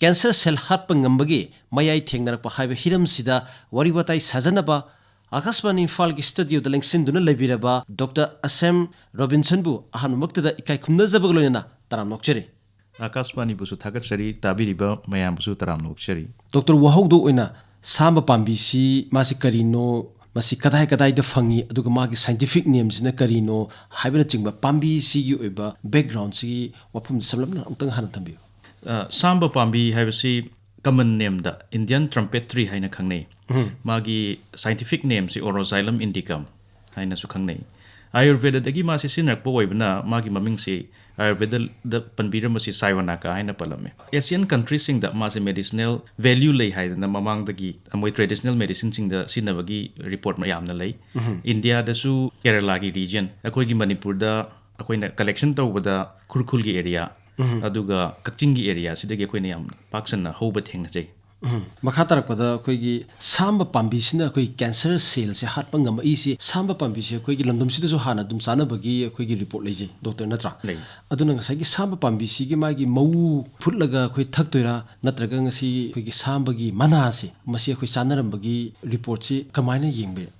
ꯀꯦꯟꯁꯔ ꯁꯦꯜ ꯍꯥꯠꯄ ꯉꯝꯕꯒꯤ ꯃꯌꯥꯏ ꯊꯦꯡꯅꯔꯛꯄ ꯍꯥꯏꯕ ꯍꯤꯔꯝꯁꯤꯗ ꯋꯥꯔꯤ ꯋꯥꯇꯥꯏ ꯁꯥꯖꯅꯕ ꯑꯥꯀꯥꯁꯕꯥꯅꯤ ꯏꯝꯐꯥꯜꯒꯤ ꯁ꯭ꯇꯨꯗꯤꯑꯣꯗ ꯂꯦꯡꯁꯤꯟꯗꯨꯅ ꯂꯩꯕꯤꯔꯕ ꯗꯣꯛꯇꯔ ꯑꯁꯦꯝ ꯔꯣꯕꯤꯟꯁꯟꯕꯨ ꯑꯍꯥꯟꯕꯃꯛꯇꯗ ꯏꯀꯥꯏ ꯈꯨꯝꯅꯖꯕꯒ ꯂꯣꯏꯅꯅ ꯇꯔꯥꯝꯅ ꯑꯣꯛꯆꯔꯤ꯫ ꯑꯥꯀꯥꯁꯕꯥꯅꯤꯕꯨꯁꯨ ꯊꯥꯒꯠꯆꯔꯤ, ꯇꯥꯕꯤꯔꯤꯕ ꯃꯌꯥꯝꯕꯨꯁꯨ ꯇꯔꯥꯝꯅ ꯑꯣꯛꯆꯔꯤ꯫ ꯗꯣꯛꯇꯔ, ꯋꯥꯍꯧꯗꯣꯛ ꯑꯣꯏꯅ ꯁꯥꯝꯕ ꯄꯥꯝꯕꯤꯁꯤ ꯃꯥꯁꯤ ꯀꯔꯤꯅꯣ, ꯃꯁꯤ ꯀꯗꯥꯏ ꯀꯗꯥꯏꯗ ꯐꯪꯉꯤ, ꯑꯗꯨꯒ ꯃꯥꯒꯤ ꯁꯥꯏꯟꯇꯤꯐꯤꯛ ꯅꯦꯝꯁꯤꯅ ꯀꯔꯤꯅꯣ ꯍꯥꯏꯕꯅꯆꯤꯡꯕ ꯄꯥꯝꯕꯤꯁꯤꯒꯤ ꯑꯣꯏꯕ ꯕꯦꯛꯒ꯭ꯔꯥꯎꯟꯁꯤꯒꯤ ꯋꯥꯐꯝꯁꯤ ꯁꯝꯂꯞꯅ ꯑꯃꯨꯛꯇꯪ ꯍꯥꯟꯅ ꯊꯝꯕꯤꯌꯨ꯫ ꯑ, ꯁꯥꯝꯕ ꯄꯥꯝꯕꯤ ꯍꯥꯏꯕꯁꯤ common nameꯗ Indian trumpet tree ꯍꯥꯏꯅ ꯈꯪꯅꯩ꯫ ꯃꯥꯒꯤ scientific nameꯁꯤ Oroxylum indicum ꯍꯥꯏꯅꯁꯨ ꯈꯪꯅꯩ꯫ ꯑꯥꯌꯨꯔꯚꯦꯗꯗꯒꯤ ꯃꯥꯁꯤ ꯁꯤꯖꯤꯟꯅꯔꯛꯄ ꯑꯣꯏꯕꯅ ꯃꯥꯒꯤ ꯃꯃꯤꯡꯁꯤ ꯑꯥꯌꯨꯔꯚꯦꯗꯗ ꯄꯟꯕꯤꯔꯝꯕꯁꯤ ꯁꯥꯏꯋꯥꯅꯥꯀꯥ ꯍꯥꯏꯅ ꯄꯜꯂꯝꯃꯤ꯫ Asian countryꯁꯤꯡꯗ ꯃꯥꯁꯦ medicinal value ꯂꯩ ꯍꯥꯏꯗꯅ ꯃꯃꯥꯡꯗꯒꯤ ꯃꯣꯏ traditional medicineꯁꯤꯡꯗ ꯁꯤꯖꯤꯟꯅꯕꯒꯤ report ꯃꯌꯥꯝꯅ ꯂꯩ꯫ ꯏꯟꯗꯤꯌꯥꯗꯁꯨ ꯀꯦꯔꯂꯥꯒꯤ region, ꯑꯩꯈꯣꯏꯒꯤ ꯃꯅꯤꯄꯨꯔꯗ ꯑꯩꯈꯣꯏꯅ collection ꯇꯧꯕꯗ ꯈꯨꯔꯈꯨꯜꯒꯤ area, ꯑꯗꯨꯒ ꯀꯛꯆꯤꯡꯒꯤ areaꯁꯤꯗꯒꯤ ꯑꯩꯈꯣꯏꯅ ꯌꯥꯝ ꯄꯥꯛ ꯁꯟꯅ ꯍꯧꯕ ꯊꯦꯡꯅꯖꯩ꯫ ꯎꯝ꯫ ꯃꯈꯥ ꯇꯥꯔꯛꯄꯗ ꯑꯩꯈꯣꯏꯒꯤ ꯁꯥꯝꯕ ꯄꯥꯝꯕꯤꯁꯤꯅ ꯑꯩꯈꯣꯏ ꯀꯦꯟꯁꯔ ꯁꯦꯜꯁꯦ ꯍꯥꯠꯄ ꯉꯝꯃꯛꯏꯁꯦ, ꯁꯥꯝꯕ ꯄꯥꯝꯕꯤꯁꯦ ꯑꯩꯈꯣꯏꯒꯤ ꯂꯝꯗꯝꯁꯤꯗꯁꯨ ꯍꯥꯟꯅ ꯑꯗꯨꯝ ꯆꯥꯅꯕꯒꯤ ꯑꯩꯈꯣꯏꯒꯤ report ꯂꯩꯖꯩ, ꯗꯣꯛꯇꯔ, ꯅꯠꯇ꯭ꯔꯥ? ꯂꯩ꯫ ꯑꯗꯨꯅ ꯉꯁꯥꯏꯒꯤ ꯁꯥꯝꯕ ꯄꯥꯝꯕꯤꯁꯤꯒꯤ ꯃꯥꯒꯤ ꯃꯎ ꯐꯨꯠꯂꯒ ꯑꯩꯈꯣꯏ ꯊꯛꯇꯣꯏꯔꯥ, ꯅꯠꯇ꯭ꯔꯒ ꯉꯁꯤ ꯑꯩꯈꯣꯏꯒꯤ ꯁꯥꯝꯕꯒꯤ ꯃꯅꯥꯁꯦ ꯃꯁꯤ ꯑꯩꯈꯣꯏ ꯆꯥꯅꯔꯝꯕꯒꯤ reportꯁꯤ ꯀꯃꯥꯏꯅ ꯌꯦꯡꯕ ꯌꯥꯏ?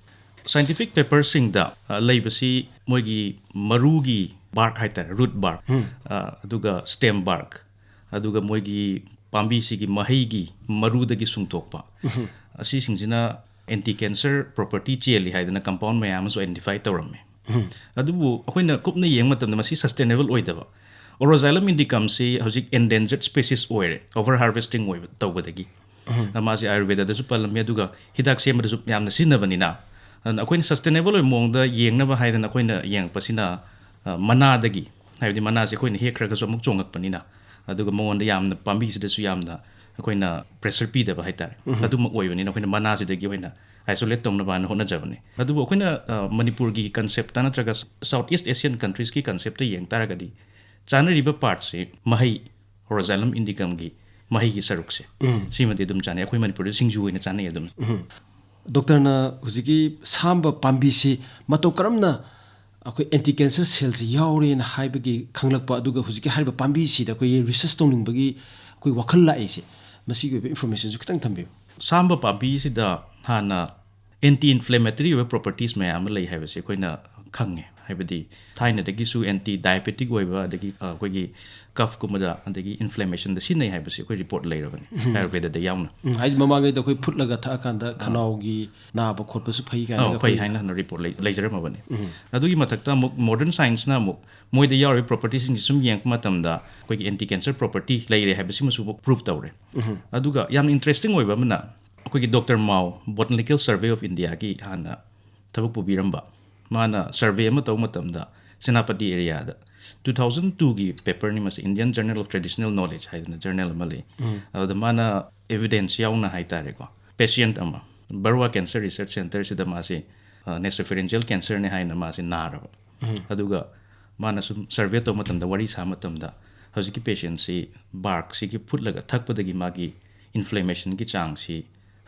Scientific paperꯁꯤꯡꯗ, ꯑ, ꯂꯩꯕꯁꯤ ꯃꯣꯏꯒꯤ ꯃꯔꯨꯒꯤ bark ꯍꯥꯏꯇꯥꯔꯦ, root bark, ꯑ, ꯑꯗꯨꯒ stem bark, ꯑꯗꯨꯒ ꯃꯣꯏꯒꯤ ꯄꯥꯝꯕꯤꯁꯤꯒꯤ ꯃꯍꯩꯒꯤ ꯃꯔꯨꯗꯒꯤ ꯁꯨꯡꯊꯣꯛꯄ, ꯑꯁꯤꯁꯤꯡꯁꯤꯅ anti cancer property ꯆꯦꯜꯂꯤ ꯍꯥꯏꯗꯅ compound ꯃꯌꯥꯝ ꯑꯃꯁꯨ identify ꯇꯧꯔꯝꯃꯤ꯫ ꯑꯗꯨꯕꯨ ꯑꯩꯈꯣꯏꯅ ꯀꯨꯞꯅ ꯌꯦꯡꯕ ꯃꯇꯝꯗ ꯃꯁꯤ sustainable ꯑꯣꯏꯗꯕ, Oroxylum indicumꯁꯤ ꯍꯧꯖꯤꯛ endangered species ꯑꯣꯏꯔꯦ, over harvesting ꯑꯣꯏꯕ ꯇꯧꯕꯗꯒꯤ꯫ ꯃꯥꯁꯦ ꯑꯥꯌꯨꯔꯚꯦꯗꯗꯁꯨ ꯄꯜꯂꯝꯃꯤ, ꯑꯗꯨꯒ ꯍꯤꯗꯥꯛ ꯁꯦꯝꯕꯗꯁꯨ ꯌꯥꯝꯅ ꯁꯤꯖꯤꯟꯅꯕꯅꯤꯅ, ꯑꯗꯨꯅ ꯑꯩꯈꯣꯏꯅ sustainable ꯑꯣꯏꯕ ꯃꯑꯣꯡꯗ ꯌꯦꯡꯅꯕ ꯍꯥꯏꯗꯅ ꯑꯩꯈꯣꯏꯅ ꯌꯦꯡꯉꯛꯄꯁꯤꯅ, ꯑ, ꯃꯅꯥꯗꯒꯤ, ꯍꯥꯏꯕꯗꯤ ꯃꯅꯥꯁꯦ ꯑꯩꯈꯣꯏꯅ ꯍꯦꯛꯈ꯭ꯔꯒꯁꯨ ꯑꯃꯨꯛ ꯆꯣꯡꯉꯛꯄꯅꯤꯅ, ꯑꯗꯨꯒ ꯃꯉꯣꯟꯗ ꯌꯥꯝꯅ, ꯄꯥꯝꯕꯤꯁꯤꯗꯁꯨ ꯌꯥꯝꯅ ꯑꯩꯈꯣꯏꯅ pressure ꯄꯤꯗꯕ ꯍꯥꯏꯇꯥꯔꯦ꯫ ꯑꯗꯨꯃꯛ ꯑꯣꯏꯕꯅꯤꯅ ꯑꯩꯈꯣꯏꯅ ꯃꯅꯥꯁꯤꯗꯒꯤ ꯑꯣꯏꯅ isolate ꯇꯧꯅꯕꯅ ꯍꯣꯠꯅꯖꯕꯅꯤ꯫ ꯑꯗꯨꯕꯨ ꯑꯩꯈꯣꯏꯅ, ꯑ, ꯃꯅꯤꯄꯨꯔꯒꯤ concept ꯅꯠꯇ꯭ꯔꯒ South East Asian countries ꯀꯤ concept ꯌꯦꯡ ꯇꯥꯔꯒꯗꯤ, ꯆꯥꯅꯔꯤꯕ part ꯁꯤ ꯃꯍꯩ, Rosaceae indicum ꯒꯤ ꯃꯍꯩꯒꯤ ꯁꯔꯨꯛꯁꯦ, ꯁꯤꯃꯗꯤ ꯑꯗꯨꯝ ꯆꯥꯅꯩ꯫ ꯑꯩꯈꯣꯏ ꯃꯅꯤꯄꯨꯔꯗ ꯁꯤꯡꯖꯨ ꯑꯣꯏꯅ ꯆꯥꯅꯩ ꯑꯗꯨꯝ꯫ ꯗꯣꯛꯇꯔꯅ ꯍꯧꯖꯤꯛꯀꯤ ꯁꯥꯝꯕ ꯄꯥꯝꯕꯤꯁꯤ ꯃꯇꯧ ꯀꯔꯝꯅ ꯑꯩꯈꯣꯏ anti cancer cell ꯁꯤ ꯌꯥꯎꯔꯦꯅ ꯍꯥꯏꯕꯒꯤ ꯈꯪꯂꯛꯄ, ꯑꯗꯨꯒ ꯍꯧꯖꯤꯛꯀꯤ ꯍꯥꯏꯔꯤꯕ ꯄꯥꯝꯕꯤꯁꯤꯗ ꯑꯩꯈꯣꯏꯒꯤ research ꯇꯧꯅꯤꯡꯕꯒꯤ ꯑꯩꯈꯣꯏ ꯋꯥꯈꯜ ꯂꯥꯛꯏꯁꯦ, ꯃꯁꯤꯒꯤ ꯑꯣꯏꯕ information ꯁꯨ ꯈꯤꯇꯪ ꯊꯝꯕꯤꯌꯨ꯫ ꯁꯥꯝꯕ ꯄꯥꯝꯕꯤꯁꯤꯗ ꯍꯥꯟꯅ anti inflammatory ꯑꯣꯏꯕ properties ꯃꯌꯥꯝ ꯑꯃ ꯂꯩ ꯍꯥꯏꯕꯁꯤ ꯑꯩꯈꯣꯏꯅ ꯈꯪꯉꯦ꯫ ꯍꯥꯏꯕꯗꯤ ꯊꯥꯏꯅꯗꯒꯤꯁꯨ anti diabetic ꯑꯣꯏꯕ, ꯑꯗꯒꯤ, ꯑ, ꯑꯩꯈꯣꯏꯒꯤ cough ꯀꯨꯝꯕꯗ, ꯑꯗꯒꯤ inflammation ꯗ ꯁꯤꯖꯤꯟꯅꯩ ꯍꯥꯏꯕꯁꯤ ꯑꯩꯈꯣꯏ report ꯂꯩꯔꯕꯅꯤ, ꯑꯥꯌꯨꯔꯕꯦꯗꯗ ꯌꯥꯎꯅ꯫ ꯎꯝ, ꯍꯥꯏꯗꯤ ꯃꯃꯥꯡꯉꯩꯗ ꯑꯩꯈꯣꯏ ꯐꯨꯠꯂꯒ ꯊꯛꯑꯀꯥꯟꯗ ꯈꯅꯥꯎꯒꯤ ꯅꯥꯕ ꯈꯣꯠꯄꯁꯨ ꯐꯩ ꯀꯥꯏꯅꯒ ꯑꯧ, ꯐꯩ ꯑꯩꯈꯣꯏ ꯍꯥꯏꯅ ꯍꯥꯟꯅ report ꯂꯩ-, ꯂꯩꯖꯔꯝꯃꯕꯅꯤ꯫ ꯑꯗꯨꯒꯤ ꯃꯊꯛꯇ ꯑꯃꯨꯛ modern science ꯅ ꯑꯃꯨꯛ ꯃꯣꯏꯗ ꯌꯥꯎꯔꯤꯕ property ꯁꯤꯡꯁꯤ ꯁꯨꯝ ꯌꯦꯡꯉꯛꯄ ꯃꯇꯝꯗ ꯑꯩꯈꯣꯏꯒꯤ anti cancer property ꯂꯩꯔꯦ ꯍꯥꯏꯕꯁꯤꯃꯁꯨ ꯑꯃꯨꯛ prove ꯇꯧꯔꯦ꯫ ꯑꯗꯨꯒ ꯌꯥꯝꯅ interesting ꯑꯣꯏꯕ ꯑꯃꯅ, ꯑꯩꯈꯣꯏꯒꯤ doctor Mao, Botanical Survey of India ꯒꯤ ꯍꯥꯟꯅ ꯊꯕꯛ ꯄꯨꯕꯤꯔꯝꯕ, ꯃꯥꯅ survey ꯑꯃ ꯇꯧꯕ ꯃꯇꯝꯗ ꯁꯦꯅꯥꯄꯇꯤ area ꯗ, two thousand two ꯒꯤ paper ꯅꯤ ꯃꯁꯤ, Indian Journal of Traditional Knowledge ꯍꯥꯏꯗꯅ journal ꯑꯃ ꯂꯩ꯫ ꯑꯗꯨꯗ ꯃꯥꯅ evidence ꯌꯥꯎꯅ ꯍꯥꯏꯇꯥꯔꯦꯀꯣ, patient ꯑꯃ ꯕꯔꯨꯋꯥ Cancer Research Centre ꯁꯤꯗ ꯃꯥꯁꯦ, ꯑ, nasopharyngeal cancer ꯅꯦ ꯍꯥꯏꯅ ꯃꯥꯁꯦ ꯅꯥꯔꯕ꯫ ꯑꯗꯨꯒ ꯃꯥꯅ ꯁꯨꯝ survey ꯇꯧꯕ ꯃꯇꯝꯗ, ꯋꯥꯔꯤ ꯁꯥꯕ ꯃꯇꯝꯗ, ꯍꯧꯖꯤꯛꯀꯤ patient ꯁꯤ bark ꯁꯤꯒꯤ ꯐꯨꯠꯂꯒ ꯊꯛꯄꯗꯒꯤ ꯃꯥꯒꯤ inflammation ꯒꯤ ꯆꯥꯡꯁꯤ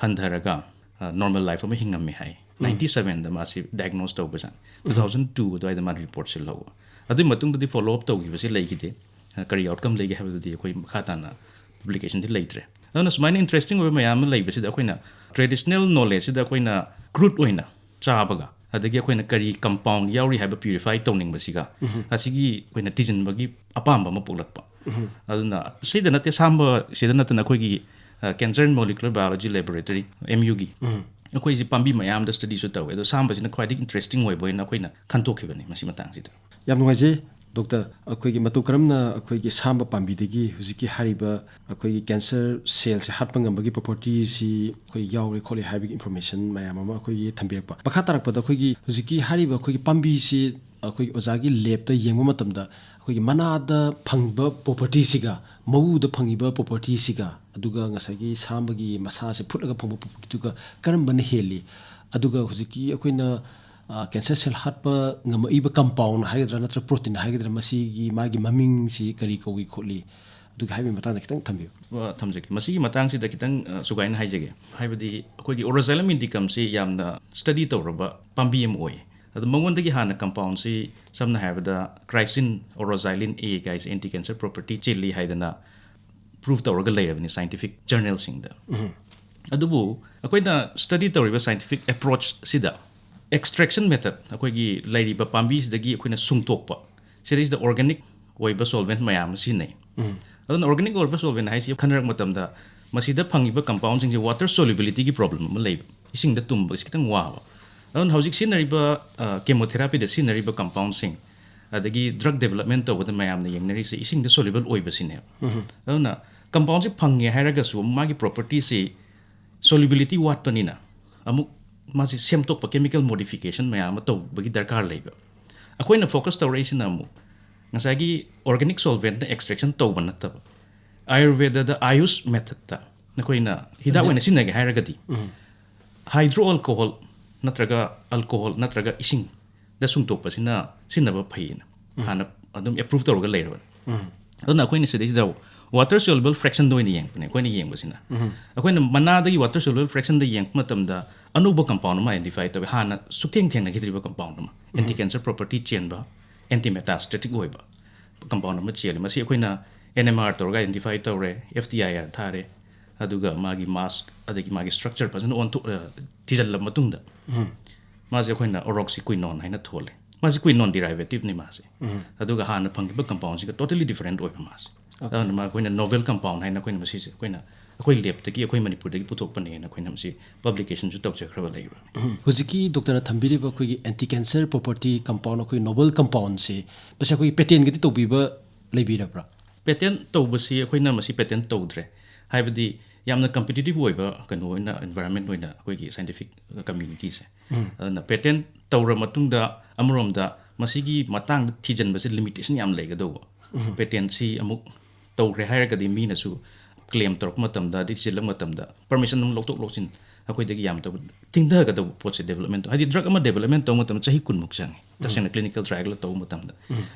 ꯍꯟꯊꯔꯒ, ꯑ, normal life ꯑꯃ ꯍꯤꯡꯉꯝꯃꯦ ꯍꯥꯏ꯫ Ninety seven ꯗ ꯃꯥꯁꯤ diagnose ꯇꯧꯕꯖꯥꯠꯅꯤ꯫ Two thousand two ꯑꯗꯨꯋꯥꯏꯗ ꯃꯥꯅ report ꯁꯤ ꯂꯧꯕ꯫ ꯑꯗꯨꯒꯤ ꯃꯇꯨꯡꯗꯗꯤ follow up ꯇꯧꯈꯤꯕꯁꯤ ꯂꯩꯈꯤꯗꯦ꯫ ꯑ, ꯀꯔꯤ outcome ꯂꯩꯒꯦ ꯍꯥꯏꯕꯗꯨꯗꯤ ꯑꯩꯈꯣꯏ ꯃꯈꯥ ꯇꯥꯅ publication ꯗꯤ ꯂꯩꯇ꯭ꯔꯦ꯫ ꯑꯗꯨꯅ ꯁꯨꯃꯥꯏꯅ interesting ꯑꯣꯏꯕ ꯃꯌꯥꯝ ꯑꯃ ꯂꯩꯕꯁꯤꯗ ꯑꯩꯈꯣꯏꯅ traditional knowledge ꯁꯤꯗ ꯑꯩꯈꯣꯏꯅ crude ꯑꯣꯏꯅ ꯆꯥꯕꯒ, ꯑꯗꯒꯤ ꯑꯩꯈꯣꯏꯅ ꯀꯔꯤ compound ꯌꯥꯎꯔꯤ ꯍꯥꯏꯕ purify ꯇꯧꯅꯤꯡꯕꯁꯤꯒ, ꯑꯁꯤꯒꯤ ꯑꯩꯈꯣꯏꯅ ꯊꯤꯖꯤꯟꯕꯒꯤ ꯑꯄꯥꯝꯕ ꯑꯃ ꯄꯣꯛꯂꯛꯄ꯫ ꯑꯗꯨꯅ ꯁꯤꯗ ꯅꯠꯇꯦ, ꯁꯥꯝꯕ ꯁꯤꯗ ꯅꯠꯇꯅ ꯑꯩꯈꯣꯏꯒꯤ, ꯑ, Cancer and Molecular Biology Laboratory, M U ꯒꯤ, ꯑꯩꯈꯣꯏꯁꯤ ꯄꯥꯝꯕꯤ ꯃꯌꯥꯝꯗ study ꯁꯨ ꯇꯧꯋꯦ꯫ ꯑꯗꯣ ꯁꯥꯝꯕꯁꯤꯅ ꯈ꯭ꯋꯥꯏꯗꯒꯤ interesting ꯑꯣꯏꯕ ꯑꯣꯏꯅ ꯑꯩꯈꯣꯏꯅ ꯈꯟꯗꯣꯛꯈꯤꯕꯅꯤ ꯃꯁꯤ ꯃꯇꯥꯡꯁꯤꯗ꯫ ꯌꯥꯝ ꯅꯨꯡꯉꯥꯏꯖꯩ ꯗꯣꯛꯇꯔ, ꯑꯩꯈꯣꯏꯒꯤ ꯃꯇꯧ ꯀꯔꯝꯅ ꯑꯩꯈꯣꯏꯒꯤ ꯁꯥꯝꯕ ꯄꯥꯝꯕꯤꯗꯒꯤ ꯍꯧꯖꯤꯛꯀꯤ ꯍꯥꯏꯔꯤꯕ ꯑꯩꯈꯣꯏꯒꯤ cancer cell ꯁꯦ ꯍꯥꯠꯄ ꯉꯝꯕꯒꯤ property ꯁꯤ ꯑꯩꯈꯣꯏ ꯌꯥꯎꯔꯦ ꯈꯣꯠꯂꯦ ꯍꯥꯏꯕꯒꯤ information ꯃꯌꯥꯝ ꯑꯃ ꯑꯩꯈꯣꯏꯒꯤ ꯊꯝꯕꯤꯔꯛꯄ꯫ ꯃꯈꯥ ꯇꯥꯔꯛꯄꯗ ꯑꯩꯈꯣꯏꯒꯤ ꯍꯧꯖꯤꯛꯀꯤ ꯍꯥꯏꯔꯤꯕ ꯑꯩꯈꯣꯏꯒꯤ ꯄꯥꯝꯕꯤꯁꯤ ꯑꯩꯈꯣꯏꯒꯤ ꯑꯣꯖꯥꯒꯤ lab ꯇ ꯌꯦꯡꯕ ꯃꯇꯝꯗ ꯑꯩꯈꯣꯏꯒꯤ ꯃꯅꯥꯗ ꯐꯪꯕ ꯄ꯭ꯔꯣꯄꯔꯇꯤꯁꯤꯒ ꯃꯎꯗ ꯐꯪꯉꯤꯕ ꯄ꯭ꯔꯣꯄꯔꯇꯤꯁꯤꯒ, ꯑꯗꯨꯒ ꯉꯁꯥꯏꯒꯤ ꯁꯥꯝꯕꯒꯤ ꯃꯁꯥꯁꯦ ꯐꯨꯠꯂꯒ ꯐꯪꯕ ꯄ꯭ꯔꯣꯄꯔꯇꯤꯗꯨꯒ ꯀꯔꯝꯕꯅ ꯍꯦꯜꯂꯤ? ꯑꯗꯨꯒ ꯍꯧꯖꯤꯛꯀꯤ ꯑꯩꯈꯣꯏꯅ ꯀꯦꯟꯁꯔ ꯁꯦꯜ ꯍꯥꯠꯄ ꯉꯝꯃꯛꯏꯕ ꯀꯝꯄꯥꯎꯟ ꯍꯥꯏꯒꯗ꯭ꯔꯥ ꯅꯠꯇ꯭ꯔꯒ ꯄ꯭ꯔꯣꯇꯤꯟ ꯍꯥꯏꯒꯗ꯭ꯔꯥ, ꯃꯁꯤꯒꯤ ꯃꯥꯒꯤ ꯃꯃꯤꯡꯁꯤ ꯀꯔꯤ ꯀꯧꯏ ꯈꯣꯠꯂꯤ? ꯑꯗꯨꯒꯤ ꯍꯥꯏꯕꯒꯤ ꯃꯇꯥꯡꯗ ꯈꯤꯇꯪ ꯊꯝꯕꯤꯌꯨ꯫ ꯑ, ꯊꯝꯖꯒꯦ꯫ ꯃꯁꯤꯒꯤ ꯃꯇꯥꯡꯁꯤꯗ ꯈꯤꯇꯪ, ꯑ, ꯁꯨꯒꯥꯏꯅ ꯍꯥꯏꯖꯒꯦ꯫ ꯍꯥꯏꯕꯗꯤ ꯑꯩꯈꯣꯏꯒꯤ Oraxylum indicum ꯁꯤ ꯌꯥꯝꯅ ꯁ꯭ꯇꯗꯤ ꯇꯧꯔꯕ ꯄꯥꯝꯕꯤ ꯑꯃ ꯑꯣꯏ꯫ ꯑꯗꯣ ꯃꯉꯣꯟꯗꯒꯤ ꯍꯥꯟꯅ ꯀꯝꯄꯥꯎꯟꯁꯤ, ꯁꯝꯅ ꯍꯥꯏꯔꯕꯗ, Cryscin, Oraxylum A ꯀꯥꯏꯁꯦ ꯑꯦꯟꯇꯤ ꯀꯦꯟꯁꯔ ꯄ꯭ꯔꯣꯄꯔꯇꯤ ꯆꯦꯜꯂꯤ ꯍꯥꯏꯗꯅ ꯄ꯭ꯔꯨꯐ ꯇꯧꯔꯒ ꯂꯩꯔꯕꯅꯤ ꯁꯥꯏꯟꯇꯤꯐꯤꯛ ꯖꯔꯅꯦꯜꯁꯤꯡꯗ꯫ ꯑꯗꯨꯕꯨ ꯑꯩꯈꯣꯏꯅ ꯁ꯭ꯇꯗꯤ ꯇꯧꯔꯤꯕ ꯁꯥꯏꯟꯇꯤꯐꯤꯛ ꯑꯦꯄ꯭ꯔꯣꯆꯁꯤꯗ ꯑꯦꯛꯁꯇ꯭ꯔꯦꯛꯁꯟ ꯃꯦꯊꯗ, ꯑꯩꯈꯣꯏꯒꯤ ꯂꯩꯔꯤꯕ ꯄꯥꯝꯕꯤꯁꯤꯗꯒꯤ ꯑꯩꯈꯣꯏꯅ ꯁꯨꯡꯇꯣꯛꯄ, ꯁꯤꯗꯩꯁꯤꯗ ꯑꯣꯔꯒꯥꯅꯤꯛ ꯑꯣꯏꯕ ꯁꯣꯜꯚꯦꯟꯠ ꯃꯌꯥꯝ ꯑꯃ ꯁꯤꯖꯤꯟꯅꯩ꯫ ꯑꯗꯨꯅ ꯑꯣꯔꯒꯥꯅꯤꯛ ꯑꯣꯏꯕ ꯁꯣꯜꯚꯦꯟꯠ ꯍꯥꯏꯁꯤ ꯈꯟꯅꯔꯛꯄ ꯃꯇꯝꯗ ꯃꯁꯤꯗ ꯐꯪꯉꯤꯕ ꯀꯝꯄꯥꯎꯟꯁꯤꯡꯁꯦ ꯋꯥꯇꯔ ꯁꯣꯂꯨꯕꯤꯂꯤꯇꯤꯒꯤ ꯄ꯭ꯔꯣꯕ꯭ꯂꯦꯝ ꯑꯃ ꯂꯩꯕ, ꯏꯁꯤꯡꯗ ꯇꯨꯝꯕꯁꯤ ꯈꯤꯇꯪ ꯋꯥꯕ꯫ ꯑꯗꯨꯅ ꯍꯧꯖꯤꯛ ꯁꯤꯖꯤꯟꯅꯔꯤꯕ, ꯑ, ꯀꯦꯃꯣꯊꯦꯔꯥꯄꯤꯗ ꯁꯤꯖꯤꯟꯅꯔꯤꯕ ꯀꯝꯄꯥꯎꯟꯁꯤꯡ, ꯑꯗꯒꯤ ꯗ꯭ꯔꯒ ꯗꯦꯕꯂꯞꯃꯦꯟ ꯇꯧꯕꯗ ꯃꯌꯥꯝꯅ ꯌꯦꯡꯅꯔꯤꯁꯦ ꯏꯁꯤꯡꯗ ꯁꯣꯂꯨꯕꯜ ꯑꯣꯏꯕꯁꯤꯅꯦꯕ꯫ ꯑꯗꯨꯅ ꯀꯝꯄꯥꯎꯟꯁꯤ ꯐꯪꯉꯦ ꯍꯥꯏꯔꯒꯁꯨ ꯃꯥꯒꯤ ꯄ꯭ꯔꯣꯄꯔꯇꯤꯁꯤ ꯁꯣꯂꯨꯕꯤꯂꯤꯇꯤ ꯋꯥꯠꯄꯅꯤꯅ ꯑꯃꯨꯛ ꯃꯥꯁꯤ ꯁꯦꯝꯗꯣꯛꯄ, ꯀꯦꯃꯤꯀꯦꯜ ꯃꯣꯗꯤꯐꯤꯀꯦꯁꯟ ꯃꯌꯥꯝ ꯑꯃ ꯇꯧꯕꯒꯤ ꯗꯔꯀꯥꯔ ꯂꯩꯕ꯫ ꯑꯩꯈꯣꯏꯅ ꯐꯣꯀꯁ ꯇꯧꯔꯛꯏꯁꯤꯅ ꯑꯃꯨꯛ ꯉꯁꯥꯏꯒꯤ ꯑꯣꯔꯒꯥꯅꯤꯛ ꯁꯣꯜꯚꯦꯟꯠꯅ ꯑꯦꯛꯁꯇ꯭ꯔꯦꯛꯁꯟ ꯇꯧꯕ ꯅꯠꯇꯕ, ꯑꯥꯌꯨꯔꯚꯦꯗꯗ ꯑꯥꯌꯨꯁ ꯃꯦꯊꯗꯇ ꯑꯩꯈꯣꯏꯅ ꯍꯤꯗꯥꯛ ꯑꯣꯏꯅ ꯁꯤꯖꯤꯟꯅꯒꯦ ꯍꯥꯏꯔꯒꯗꯤ, ꯍꯥꯏꯗ꯭ꯔꯣ ꯑꯜꯀꯣꯍꯣꯜ ꯅꯠꯇ꯭ꯔꯒ ꯑꯜꯀꯣꯍꯣꯜ ꯅꯠꯇ꯭ꯔꯒ ꯏꯁꯤꯡꯗ ꯁꯨꯡꯇꯣꯛꯄꯁꯤꯅ ꯁꯤꯖꯤꯟꯅꯕ ꯐꯩꯌꯦꯅ ꯍꯥꯟꯅ ꯑꯗꯨꯝ ꯑꯦꯄ꯭ꯔꯨꯞ ꯇꯧꯔꯒ ꯂꯩꯔꯕꯅꯤ꯫ ꯑꯗꯨꯅ ꯑꯩꯈꯣꯏꯅ ꯁꯤꯗꯩꯁꯤꯗ ꯋꯥꯇꯔ ꯁꯣꯂꯨꯕꯜ ꯐ꯭ꯔꯦꯛꯁꯟꯗ ꯑꯣꯏꯅ ꯌꯦꯡꯕꯅꯦ ꯑꯩꯈꯣꯏꯅ ꯌꯦꯡꯕꯁꯤꯅ꯫ ꯑꯩꯈꯣꯏꯅ ꯃꯅꯥꯗꯒꯤ ꯋꯥꯇꯔ ꯁꯣꯂꯨꯕꯜ ꯐ꯭ꯔꯦꯛꯁꯟꯗ ꯌꯦꯡꯕ ꯃꯇꯝꯗ ꯑꯅꯧꯕ ꯀꯝꯄꯥꯎꯟ ꯑꯃ ꯑꯥꯏꯗꯦꯟꯇꯤꯐꯥꯏ ꯇꯧꯋꯦ, ꯍꯥꯟꯅ ꯁꯨꯛꯊꯦꯡ ꯊꯦꯡꯅꯈꯤꯗ꯭ꯔꯤꯕ ꯀꯝꯄꯥꯎꯟ ꯑꯃ, ꯑꯦꯟꯇꯤ ꯀꯦꯟꯁꯔ ꯄ꯭ꯔꯣꯄꯔꯇꯤ ꯆꯦꯟꯕ, ꯑꯦꯟꯇꯤ ꯃꯦꯇꯥꯁꯇꯦꯇꯤꯛ ꯑꯣꯏꯕ ꯀꯝꯄꯥꯎꯟ ꯑꯃ ꯆꯦꯜꯂꯦ꯫ ꯃꯁꯤ ꯑꯩꯈꯣꯏꯅ ꯑꯦꯟ ꯑꯦꯝ ꯑꯥꯔ ꯇꯧꯔꯒ ꯑꯥꯏꯗꯦꯟꯇꯤꯐꯥꯏ ꯇꯧꯔꯦ, ꯑꯦꯐ ꯇꯤ ꯑꯥꯏ ꯑꯥꯔ ꯊꯥꯔꯦ, ꯑꯗꯨꯒ ꯃꯥꯒꯤ ꯃꯥꯁ ꯑꯗꯒꯤ ꯃꯥꯒꯤ ꯁ꯭ꯇ꯭ꯔꯛꯆꯔ ꯐꯖꯅ ꯑꯣꯟꯊꯣꯛ-, ꯑ, ꯊꯤꯖꯤꯜꯂꯕ ꯃꯇꯨꯡꯗ ꯃꯥꯁꯦ ꯑꯩꯈꯣꯏꯅ ꯑꯣꯔꯣꯛꯁꯤ ꯀ꯭ꯋꯤꯅꯣꯟ ꯍꯥꯏꯅ ꯊꯣꯜꯂꯦ꯫ ꯃꯥꯁꯤ ꯀ꯭ꯋꯤꯅꯣꯟ ꯗꯤꯔꯥꯏꯚꯦꯇꯤꯚꯅꯤ ꯃꯥꯁꯦ꯫ ꯑꯗꯨꯒ ꯍꯥꯟꯅ ꯐꯪꯈꯤꯕ ꯀꯝꯄꯥꯎꯟꯁꯤꯒ ꯇꯣꯇꯦꯂꯤ ꯗꯤꯐꯔꯦꯟꯠ ꯑꯣꯏꯕ ꯃꯥꯁꯦ꯫ ꯑꯗꯨꯅ ꯃꯥ ꯑꯩꯈꯣꯏꯅ ꯅꯣꯕꯦꯜ ꯀꯝꯄꯥꯎꯟ ꯍꯥꯏꯅ ꯑꯩꯈꯣꯏꯅ ꯃꯁꯤꯁꯦ ꯑꯩꯈꯣꯏꯅ ꯑꯩꯈꯣꯏ ꯂꯦꯕꯇꯒꯤ ꯑꯩꯈꯣꯏ ꯃꯅꯤꯄꯨꯔꯗꯒꯤ ꯄꯨꯊꯣꯛꯄꯅꯦꯅ ꯑꯩꯈꯣꯏꯅ ꯃꯁꯤ ꯄꯕ꯭ꯂꯤꯀꯦꯁꯟꯁꯨ ꯇꯧꯖꯈ꯭ꯔꯕ ꯂꯩꯕꯅꯤ꯫ ꯍꯧꯖꯤꯛꯀꯤ ꯗꯣꯛꯇꯔꯅ ꯊꯝꯕꯤꯔꯤꯕ ꯑꯩꯈꯣꯏꯒꯤ ꯑꯦꯟꯇꯤ ꯀꯦꯟꯁꯔ ꯄ꯭ꯔꯣꯄꯔꯇꯤ ꯀꯝꯄꯥꯎꯟ, ꯑꯩꯈꯣꯏ ꯅꯣꯕꯦꯜ ꯀꯝꯄꯥꯎꯟꯁꯦ, ꯃꯁꯤ ꯑꯩꯈꯣꯏꯒꯤ ꯄꯦꯇꯦꯟꯒꯗꯤ ꯇꯧꯕꯤꯕ ꯂꯩꯕꯤꯔꯕ꯭ꯔꯥ? ꯄꯦꯇꯦꯟ ꯇꯧꯕꯁꯤ ꯑꯩꯈꯣꯏꯅ ꯃꯁꯤ ꯄꯦꯇꯦꯟ ꯇꯧꯗ꯭ꯔꯦ꯫ ꯍꯥꯏꯕꯗꯤ ꯌꯥꯝꯅ ꯀꯝꯄꯤꯇꯤꯇꯤꯞ ꯑꯣꯏꯕ ꯀꯩꯅꯣ ꯑꯣꯏꯅ, ꯏꯟꯚꯥꯏꯔꯣꯟꯃꯦꯟ ꯑꯣꯏꯅ ꯑꯩꯈꯣꯏꯒꯤ ꯁꯥꯏꯟꯇꯤꯐꯤꯛ ꯀꯝꯃ꯭ꯌꯨꯅꯤꯇꯤꯁꯦ꯫ ꯑꯗꯨꯅ ꯄꯦꯇꯦꯟ ꯇꯧꯔ ꯃꯇꯨꯡꯗ ꯑꯃꯔꯣꯝꯗ ꯃꯁꯤꯒꯤ ꯃꯇꯥꯡꯗ ꯊꯤꯖꯤꯟꯕꯁꯦ ꯂꯤꯃꯤꯇꯦꯁꯟ ꯌꯥꯝ ꯂꯩꯒꯗꯧꯕ꯫ ꯄꯦꯇꯦꯟꯁꯤ ꯑꯃꯨꯛ ꯇꯧꯈ꯭ꯔꯦ ꯍꯥꯏꯔꯒꯗꯤ ꯃꯤꯅꯁꯨ ꯀ꯭ꯂꯦꯝ ꯇꯧꯔꯛꯄ ꯃꯇꯝꯗ, ꯑꯗꯩ ꯊꯤꯖꯤꯜꯂꯛꯄ ꯃꯇꯝꯗ ꯄꯔꯃꯤꯁꯟ ꯑꯃꯨꯛ ꯂꯧꯊꯣꯛ ꯂꯧꯁꯤꯟ ꯑꯩꯈꯣꯏꯗꯒꯤ ꯌꯥꯝ ꯇꯧꯕ ꯊꯤꯡꯊꯒꯗꯧꯕ ꯄꯣꯠꯁꯦ, ꯗꯦꯕꯂꯞꯃꯦꯟ ꯍꯥꯏꯗꯤ ꯗ꯭ꯔꯒ ꯑꯃ ꯗꯦꯕꯂꯞꯃꯦꯟ ꯇꯧꯕ ꯃꯇꯝꯗ ꯆꯍꯤ ꯀꯨꯟꯃꯨꯛ ꯆꯪꯉꯤ, ꯇꯁꯦꯡꯅ ꯀ꯭ꯂꯤꯅꯤꯀꯦꯜ ꯇ꯭ꯔꯥꯏꯒ ꯇꯧꯕ ꯃꯇꯝꯗ꯫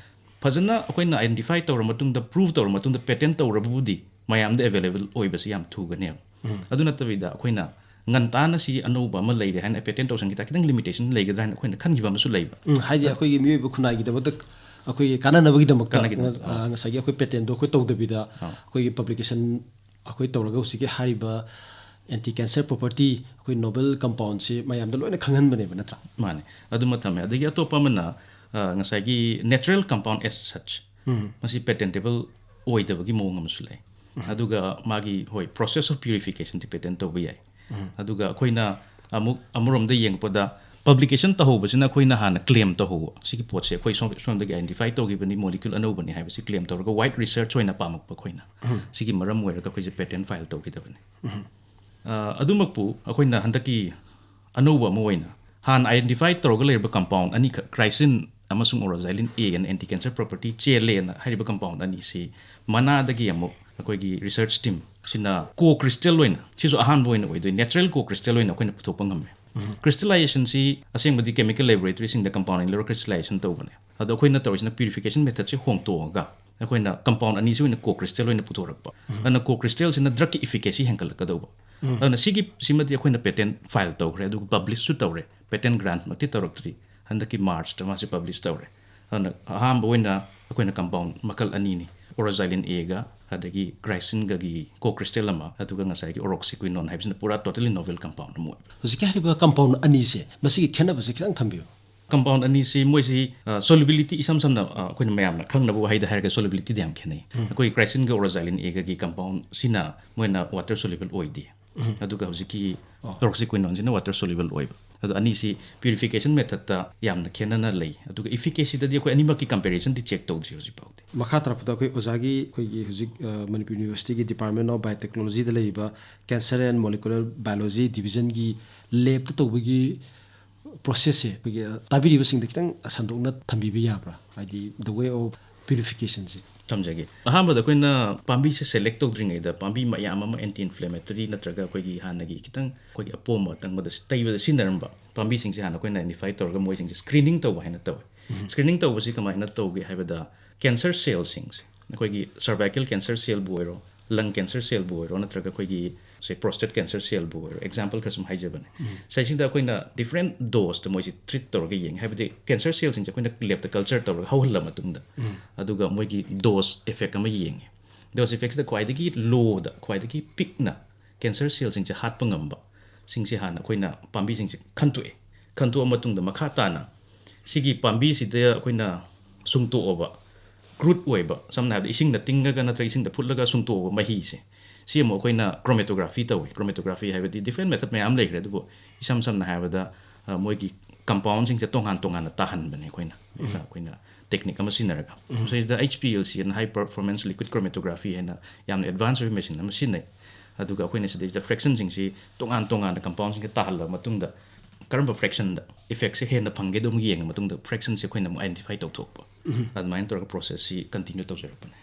ꯐꯖꯅ ꯑꯩꯈꯣꯏꯅ ꯑꯥꯏꯗꯦꯟꯇꯤꯐꯥꯏ ꯇꯧꯔ ꯃꯇꯨꯡꯗ, ꯄ꯭ꯔꯨꯐ ꯇꯧꯔ ꯃꯇꯨꯡꯗ ꯄꯦꯇꯦꯟ ꯇꯧꯔꯕꯕꯨꯗꯤ ꯃꯌꯥꯝꯗ ꯑꯦꯕꯦꯂꯦꯕꯜ ꯑꯣꯏꯕꯁꯤ ꯌꯥꯝ ꯊꯨꯒꯅꯦꯕ꯫ ꯑꯗꯨ ꯅꯠꯇꯕꯤꯗ ꯑꯩꯈꯣꯏꯅ ꯉꯟꯇꯥꯅ ꯁꯤ ꯑꯅꯧꯕ ꯑꯃ ꯂꯩꯔꯦ ꯍꯥꯏꯅ ꯄꯦꯇꯦꯟ ꯇꯧꯁꯟꯈꯤ ꯇꯥꯔꯗꯤ ꯈꯤꯇꯪ ꯂꯤꯃꯤꯇꯦꯁꯟ ꯂꯩꯒꯗ꯭ꯔꯥ ꯍꯥꯏꯅ ꯑꯩꯈꯣꯏꯅ ꯈꯟꯈꯤꯕ ꯑꯃꯁꯨ ꯂꯩꯕ꯫ ꯎꯝ, ꯍꯥꯏꯗꯤ ꯑꯩꯈꯣꯏꯒꯤ ꯃꯤꯑꯣꯏꯕ ꯈꯨꯟꯅꯥꯏꯒꯤꯗꯃꯛꯇ ꯑꯩꯈꯣꯏꯒꯤ ꯀꯥꯟꯅꯅꯕꯒꯤꯗꯃꯛꯇ ꯀꯥꯟꯅꯒꯗꯕ, ꯉ-, ꯑ, ꯉꯁꯥꯏꯒꯤ ꯑꯩꯈꯣꯏ ꯄꯦꯇꯦꯟꯗꯣ ꯑꯩꯈꯣꯏ ꯇꯧꯗꯕꯤꯗ ꯑꯩꯈꯣꯏꯒꯤ ꯄꯕ꯭ꯂꯤꯀꯦꯁꯟ ꯑꯩꯈꯣꯏ ꯇꯧꯔꯒ ꯍꯧꯖꯤꯛꯀꯤ ꯍꯥꯏꯔꯤꯕ ꯑꯦꯟꯇꯤ ꯀꯦꯟꯁꯔ ꯄ꯭ꯔꯣꯄꯔꯇꯤ, ꯑꯩꯈꯣꯏ ꯅꯣꯕꯦꯜ ꯀꯝꯄꯥꯎꯟꯁꯤ ꯃꯌꯥꯝꯗ ꯂꯣꯏꯅ ꯈꯪꯍꯟꯕꯅꯦꯕ, ꯅꯠꯇ꯭ꯔꯥ? ꯃꯥꯅꯦ꯫ ꯑꯗꯨ ꯑꯃ ꯊꯝꯃꯦ꯫ ꯑꯗꯒꯤ ꯑꯇꯣꯞꯄ ꯑꯃꯅ, ꯑ, ꯉꯁꯥꯏꯒꯤ natural compound as such, ꯃꯁꯤ ꯄꯦꯇꯦꯟꯇꯦꯕꯜ ꯑꯣꯏꯗꯕꯒꯤ ꯃꯑꯣꯡ ꯑꯃꯁꯨ ꯂꯩ꯫ ꯑꯗꯨꯒ ꯃꯥꯒꯤ, ꯍꯣꯏ, process of purificationꯗꯤ ꯄꯦꯇꯦꯟ ꯇꯧꯕ ꯌꯥꯏ꯫ ꯑꯗꯨꯒ ꯑꯩꯈꯣꯏꯅ ꯑꯃꯨꯛ ꯑꯃꯔꯣꯝꯗ ꯌꯦꯡꯉꯛꯄꯗ, ꯄꯕ꯭ꯂꯤꯀꯦꯁꯟ ꯇꯧꯍꯧꯕꯁꯤꯅ ꯑꯩꯈꯣꯏꯅ ꯍꯥꯟꯅ ꯀ꯭ꯂꯦꯝ ꯇꯧꯍꯧꯕ, ꯁꯤꯒꯤ ꯄꯣꯠꯁꯦ ꯑꯩꯈꯣꯏ ꯁꯣꯝ, ꯁꯣꯝꯗꯒꯤ ꯑꯥꯏꯗꯦꯟꯇꯤꯐꯥꯏ ꯇꯧꯈꯤꯕꯅꯤ, ꯃꯣꯂꯤꯀ꯭ꯌꯨꯜ ꯑꯅꯧꯕꯅꯤ ꯍꯥꯏꯕꯁꯤ ꯀ꯭ꯂꯦꯝ ꯇꯧꯔꯒ ꯋꯥꯏꯠ ꯔꯤꯁꯔꯆ ꯑꯣꯏꯅ ꯄꯥꯝꯃꯛꯄ ꯑꯩꯈꯣꯏꯅ꯫ ꯁꯤꯒꯤ ꯃꯔꯝ ꯑꯣꯏꯔꯒ ꯑꯩꯈꯣꯏꯁꯦ ꯄꯦꯇꯦꯟ ꯐꯥꯏꯜ ꯇꯧꯈꯤꯗꯕꯅꯤ꯫ ꯑ, ꯑꯗꯨꯃꯛꯄꯨ ꯑꯩꯈꯣꯏꯅ ꯍꯟꯗꯛꯀꯤ ꯑꯅꯧꯕ ꯑꯃ ꯑꯣꯏꯅ ꯍꯥꯟꯅ ꯑꯥꯏꯗꯦꯟꯇꯤꯐꯥꯏ ꯇꯧꯔꯒ ꯂꯩꯔꯕ ꯀꯝꯄꯥꯎꯟ ꯑꯅꯤꯈꯛ, ꯀ꯭ꯔꯥꯏꯁꯤꯟ ꯑꯃꯁꯨꯡ ꯑꯣꯔꯣꯖꯥꯏꯂꯤꯟ ꯑꯦ ꯑꯅ ꯑꯦꯟꯇꯤ ꯀꯦꯟꯁꯔ ꯄ꯭ꯔꯣꯄꯔꯇꯤ ꯆꯦꯜꯂꯦꯅ ꯍꯥꯏꯔꯤꯕ ꯀꯝꯄꯥꯎꯟ ꯑꯅꯤꯁꯤ ꯃꯅꯥꯗꯒꯤ ꯑꯃꯨꯛ ꯑꯩꯈꯣꯏꯒꯤ ꯔꯤꯁꯔꯆ ꯇꯤꯝ ꯁꯤꯅ ꯀꯣ ꯀ꯭ꯔꯤꯁꯇꯦꯜ ꯑꯣꯏꯅ, ꯁꯤꯁꯨ ꯑꯍꯥꯟꯕ ꯑꯣꯏꯅ ꯑꯣꯏꯗꯣꯏ, ꯅꯦꯆꯔꯦꯜ ꯀꯣ ꯀ꯭ꯔꯤꯁꯇꯦꯜ ꯑꯣꯏꯅ ꯑꯩꯈꯣꯏꯅ ꯄꯨꯊꯣꯛꯄ ꯉꯝꯃꯦ꯫ ꯀ꯭ꯔꯤꯁꯇꯦꯂꯥꯏꯖꯦꯁꯟꯁꯤ ꯑꯁꯦꯡꯕꯗꯤ ꯀꯦꯃꯤꯀꯦꯜ ꯂꯦꯕꯣꯔꯦꯇꯔꯤꯁꯤꯡꯗ ꯀꯝꯄꯥꯎꯟ ꯑꯅꯤ ꯂꯧꯔꯒ ꯀ꯭ꯔꯤꯁꯇꯦꯂꯥꯏꯖꯦꯁꯟ ꯇꯧꯕꯅꯦ꯫ ꯑꯗꯣ ꯑꯩꯈꯣꯏꯅ ꯇꯧꯔꯤꯁꯤꯅ ꯄ꯭ꯌꯨꯔꯤꯐꯤꯀꯦꯁꯟ ꯃꯦꯊꯠꯁꯦ ꯍꯣꯡꯇꯣꯛꯑꯒ ꯑꯩꯈꯣꯏꯅ ꯀꯝꯄꯥꯎꯟ ꯑꯅꯤꯁꯤ ꯑꯣꯏꯅ ꯀꯣ ꯀ꯭ꯔꯤꯁꯇꯦꯜ ꯑꯣꯏꯅ ꯄꯨꯊꯣꯔꯛꯄ꯫ ꯑꯗꯨꯅ ꯀꯣ ꯀ꯭ꯔꯤꯁꯇꯦꯜꯁꯤꯅ ꯗ꯭ꯔꯒꯀꯤ ꯏꯐꯤꯀꯦꯁꯤ ꯍꯦꯟꯒꯠꯂꯛꯀꯗꯧꯕ꯫ ꯑꯗꯨꯅ ꯁꯤꯒꯤ, ꯁꯤꯃꯗꯤ ꯑꯩꯈꯣꯏꯅ ꯄꯦꯇꯦꯟ ꯐꯥꯏꯜ ꯇꯧꯈ꯭ꯔꯦ, ꯑꯗꯨꯒ ꯄꯕ꯭ꯂꯤꯁꯁꯨ ꯇꯧꯔꯦ, ꯄꯦꯇꯦꯟ ꯒ꯭ꯔꯥꯟꯃꯛꯇꯤ ꯇꯧꯔꯛꯇ꯭ꯔꯤ꯫ ꯍꯟꯗꯛꯀꯤ ꯃꯥꯔꯆꯇ ꯃꯥꯁꯦ ꯄꯕ꯭ꯂꯤꯁ ꯇꯧꯔꯦ꯫ ꯑꯗꯨꯅ ꯑꯍꯥꯟꯕ ꯑꯣꯏꯅ ꯑꯩꯈꯣꯏꯅ ꯀꯝꯄꯥꯎꯟ ꯃꯈꯜ ꯑꯅꯤꯅꯤ, ꯑꯣꯔꯣꯖꯥꯏꯂꯤꯟ ꯑꯦꯒ ꯑꯗꯒꯤ ꯒ꯭ꯔꯥꯏꯁꯤꯟꯒꯒꯤ ꯀꯣ ꯀ꯭ꯔꯤꯁꯇꯦꯜ ꯑꯃ, ꯑꯗꯨꯒ ꯉꯁꯥꯏꯒꯤ ꯑꯣꯔꯣꯛꯁꯤꯀ꯭ꯋꯤꯅꯣꯟ ꯍꯥꯏꯕꯁꯤꯅ ꯄꯨꯔꯥ ꯇꯣꯇꯦꯂꯤ ꯅꯣꯕꯦꯜ ꯀꯝꯄꯥꯎꯟ ꯑꯃ ꯑꯣꯏꯕ꯫ ꯍꯧꯖꯤꯛꯀꯤ ꯍꯥꯏꯔꯤꯕ ꯀꯝꯄꯥꯎꯟ ꯑꯅꯤꯁꯦ, ꯃꯁꯤꯒꯤ ꯈꯦꯠꯅꯕꯁꯦ ꯈꯤꯇꯪ ꯊꯝꯕꯤꯌꯨ꯫ ꯀꯝꯄꯥꯎꯟ ꯑꯅꯤꯁꯤ ꯃꯣꯏꯁꯤ, ꯑ, ꯁꯣꯂꯨꯕꯤꯂꯤꯇꯤ, ꯏꯁꯝ ꯁꯝꯅ, ꯑ, ꯑꯩꯈꯣꯏꯅ ꯃꯌꯥꯝꯅ ꯈꯪꯅꯕ ꯋꯥꯍꯩꯗ ꯍꯥꯏꯔꯒ ꯁꯣꯂꯨꯕꯤꯂꯤꯇꯤꯗꯤ ꯌꯥꯝ ꯈꯦꯠꯅꯩ꯫ ꯑꯩꯈꯣꯏ ꯒ꯭ꯔꯥꯏꯁꯤꯟꯒ ꯑꯣꯔꯣꯖꯥꯏꯂꯤꯟ ꯑꯦꯒꯒꯤ ꯀꯝꯄꯥꯎꯟꯁꯤꯅ ꯃꯣꯏꯅ ꯋꯥꯇꯔ ꯁꯣꯂꯨꯕꯜ ꯑꯣꯏꯗꯦ꯫ ꯑꯗꯨꯒ ꯍꯧꯖꯤꯛꯀꯤ ꯇꯣꯔꯣꯛꯁꯤꯀ꯭ꯋꯤꯅꯣꯟꯁꯤꯅ ꯋꯥꯇꯔ ꯁꯣꯂꯨꯕꯜ ꯑꯣꯏꯕ꯫ ꯑꯗꯣ ꯑꯅꯤꯁꯤ purification methodꯇ ꯌꯥꯝꯅ ꯈꯦꯠꯅꯅ ꯂꯩ꯫ ꯑꯗꯨꯒ efficacyꯗꯗꯤ ꯑꯩꯈꯣꯏ ꯑꯅꯤꯃꯛꯀꯤ comparisonꯗꯤ check ꯇꯧꯗ꯭ꯔꯤ ꯍꯧꯖꯤꯛ ꯐꯥꯎꯗꯤ꯫ ꯃꯈꯥ ꯇꯥꯔꯛꯄꯗ ꯑꯩꯈꯣꯏ ꯑꯣꯖꯥꯒꯤ, ꯑꯩꯈꯣꯏꯒꯤ ꯍꯧꯖꯤꯛ, ꯑ, ꯃꯅꯤꯄꯨꯔ Universityꯒꯤ Department of Biotechnologyꯗ ꯂꯩꯔꯤꯕ Cancer and Molecular Biology Divisionꯒꯤ labꯇ ꯇꯧꯕꯒꯤ processꯁꯦ ꯑꯩꯈꯣꯏꯒꯤ, ꯑ, ꯇꯥꯕꯤꯔꯤꯕꯁꯤꯡꯗ ꯈꯤꯇꯪ ꯁꯟꯗꯣꯛꯅ ꯊꯝꯕꯤꯕ ꯌꯥꯕ꯭ꯔꯥ? ꯍꯥꯏꯗꯤ, the way of purificationꯁꯦ꯫ ꯊꯝꯖꯒꯦ꯫ ꯑꯍꯥꯟꯕꯗ ꯑꯩꯈꯣꯏꯅ ꯄꯥꯝꯕꯤꯁꯦ select ꯇꯧꯗ꯭ꯔꯤꯉꯩꯗ ꯄꯥꯝꯕꯤ ꯃꯌꯥꯝ ꯑꯃ anti inflammatory ꯅꯠꯇ꯭ꯔꯒ ꯑꯩꯈꯣꯏꯒꯤ ꯍꯥꯟꯅꯒꯤ ꯈꯤꯇꯪ ꯑꯩꯈꯣꯏꯒꯤ ꯑꯄꯣꯝꯕ ꯑꯇꯪꯕꯗ ꯇꯩꯕꯗ ꯁꯤꯖꯤꯟꯅꯔꯝꯕ ꯄꯥꯝꯕꯤꯁꯤꯡꯁꯦ ꯍꯥꯟꯅ ꯑꯩꯈꯣꯏꯅ identify ꯇꯧꯔꯒ ꯃꯣꯏꯁꯤꯡꯁꯦ screening ꯇꯧꯕ ꯍꯥꯏꯅ ꯇꯧꯋꯦ꯫ Screening ꯇꯧꯕꯁꯤ ꯀꯃꯥꯏꯅ ꯇꯧꯒꯦ ꯍꯥꯏꯕꯗ, cancer cellꯁꯤꯡꯁꯦ, ꯑꯩꯈꯣꯏꯒꯤ cervical cancer cellꯕꯨ ꯑꯣꯏꯔꯣ, lung cancer cellꯕꯨ ꯑꯣꯏꯔꯣ, ꯅꯠꯇ꯭ꯔꯒ ꯑꯩꯈꯣꯏꯒꯤ, say, prostate cancer cellꯕꯨ ꯑꯣꯏꯔꯣ, example ꯈꯔ ꯁꯨꯝ ꯍꯥꯏꯖꯕꯅꯦ꯫ ꯁꯤꯁꯤꯗ ꯑꯩꯈꯣꯏꯅ different doseꯇ ꯃꯣꯏꯁꯤ treat ꯇꯧꯔꯒ ꯌꯦꯡꯉꯤ꯫ ꯍꯥꯏꯕꯗꯤ cancer cellꯁꯤꯡꯁꯦ ꯑꯩꯈꯣꯏꯅ labꯇ culture ꯇꯧꯔꯒ ꯍꯧꯍꯜꯂ ꯃꯇꯨꯡꯗ, ꯑꯗꯨꯒ ꯃꯣꯏꯒꯤ dose effect ꯑꯃ ꯌꯦꯡꯉꯤ꯫ Dose effectꯁꯤꯗ ꯈ꯭ꯋꯥꯏꯗꯒꯤ lowꯗ, ꯈ꯭ꯋꯥꯏꯗꯒꯤ ꯄꯤꯛꯅ cancer cellꯁꯤꯡꯁꯦ ꯍꯥꯠꯄ ꯉꯝꯕ ꯁꯤꯡꯁꯦ ꯍꯥꯟꯅ ꯑꯩꯈꯣꯏꯅ ꯄꯥꯝꯕꯤꯁꯤꯡꯁꯦ ꯈꯟꯇꯣꯛꯑꯦ꯫ ꯈꯟꯇꯣꯛꯑ ꯃꯇꯨꯡꯗ ꯃꯈꯥ ꯇꯥꯅ ꯁꯤꯒꯤ ꯄꯥꯝꯕꯤꯁꯤꯗ ꯑꯩꯈꯣꯏꯅ ꯁꯨꯡꯇꯣꯛꯑꯕ crude ꯑꯣꯏꯕ, ꯁꯝꯅ ꯍꯥꯏꯔꯕꯗ ꯏꯁꯤꯡꯗ ꯇꯤꯡꯉꯒ ꯅꯠꯇ꯭ꯔꯒ ꯏꯁꯤꯡꯗ ꯐꯨꯠꯂꯒ ꯁꯨꯡꯇꯣꯛꯑꯕ ꯃꯍꯤꯁꯦ, ꯁꯤ ꯑꯃꯨꯛ ꯑꯩꯈꯣꯏꯅ chromatography ꯇꯧꯏ꯫ Chromatography ꯍꯥꯏꯕꯗꯤ different method ꯃꯌꯥꯝ ꯂꯩꯈ꯭ꯔꯦ, ꯑꯗꯨꯕꯨ ꯏꯁꯝ ꯁꯝꯅ ꯍꯥꯏꯔꯕꯗ, ꯑ, ꯃꯣꯏꯒꯤ compoundꯁꯤꯡꯁꯦ ꯇꯣꯉꯥꯟ ꯇꯣꯉꯥꯟꯅ ꯇꯥꯍꯟꯕꯅꯦ ꯑꯩꯈꯣꯏꯅ꯫ ꯑꯩꯈꯣꯏꯅ technique ꯑꯃ ꯁꯤꯖꯤꯟꯅꯔꯒ꯫ ꯃꯁꯤꯗ H P L C ꯍꯥꯏꯅ, high performance liquid chromatography ꯍꯥꯏꯅ ꯌꯥꯝꯅ advance ꯑꯣꯏꯕ machine ꯑꯃ ꯁꯤꯖꯤꯟꯅꯩ꯫ ꯑꯗꯨꯒ ꯑꯩꯈꯣꯏꯅ ꯁꯤꯗꯩꯁꯤꯗ fractionꯁꯤꯡꯁꯤ ꯇꯣꯉꯥꯟ ꯇꯣꯉꯥꯟꯅ compoundꯁꯤꯡꯁꯦ ꯇꯥꯍꯜꯂꯕ ꯃꯇꯨꯡꯗ ꯀꯔꯝꯕ fractionꯗ effectꯁꯦ ꯍꯦꯟꯅ ꯐꯪꯒꯦꯗꯣ ꯑꯃꯨꯛ ꯌꯦꯡꯉ ꯃꯇꯨꯡꯗ fractionꯁꯦ ꯑꯩꯈꯣꯏꯅ ꯑꯃꯨꯛ identify ꯇꯧꯊꯣꯛꯄ꯫ ꯑꯗꯨꯃꯥꯏꯅ ꯇꯧꯔꯒ processꯁꯤ continue ꯇꯧꯖꯔꯛꯄꯅꯦ꯫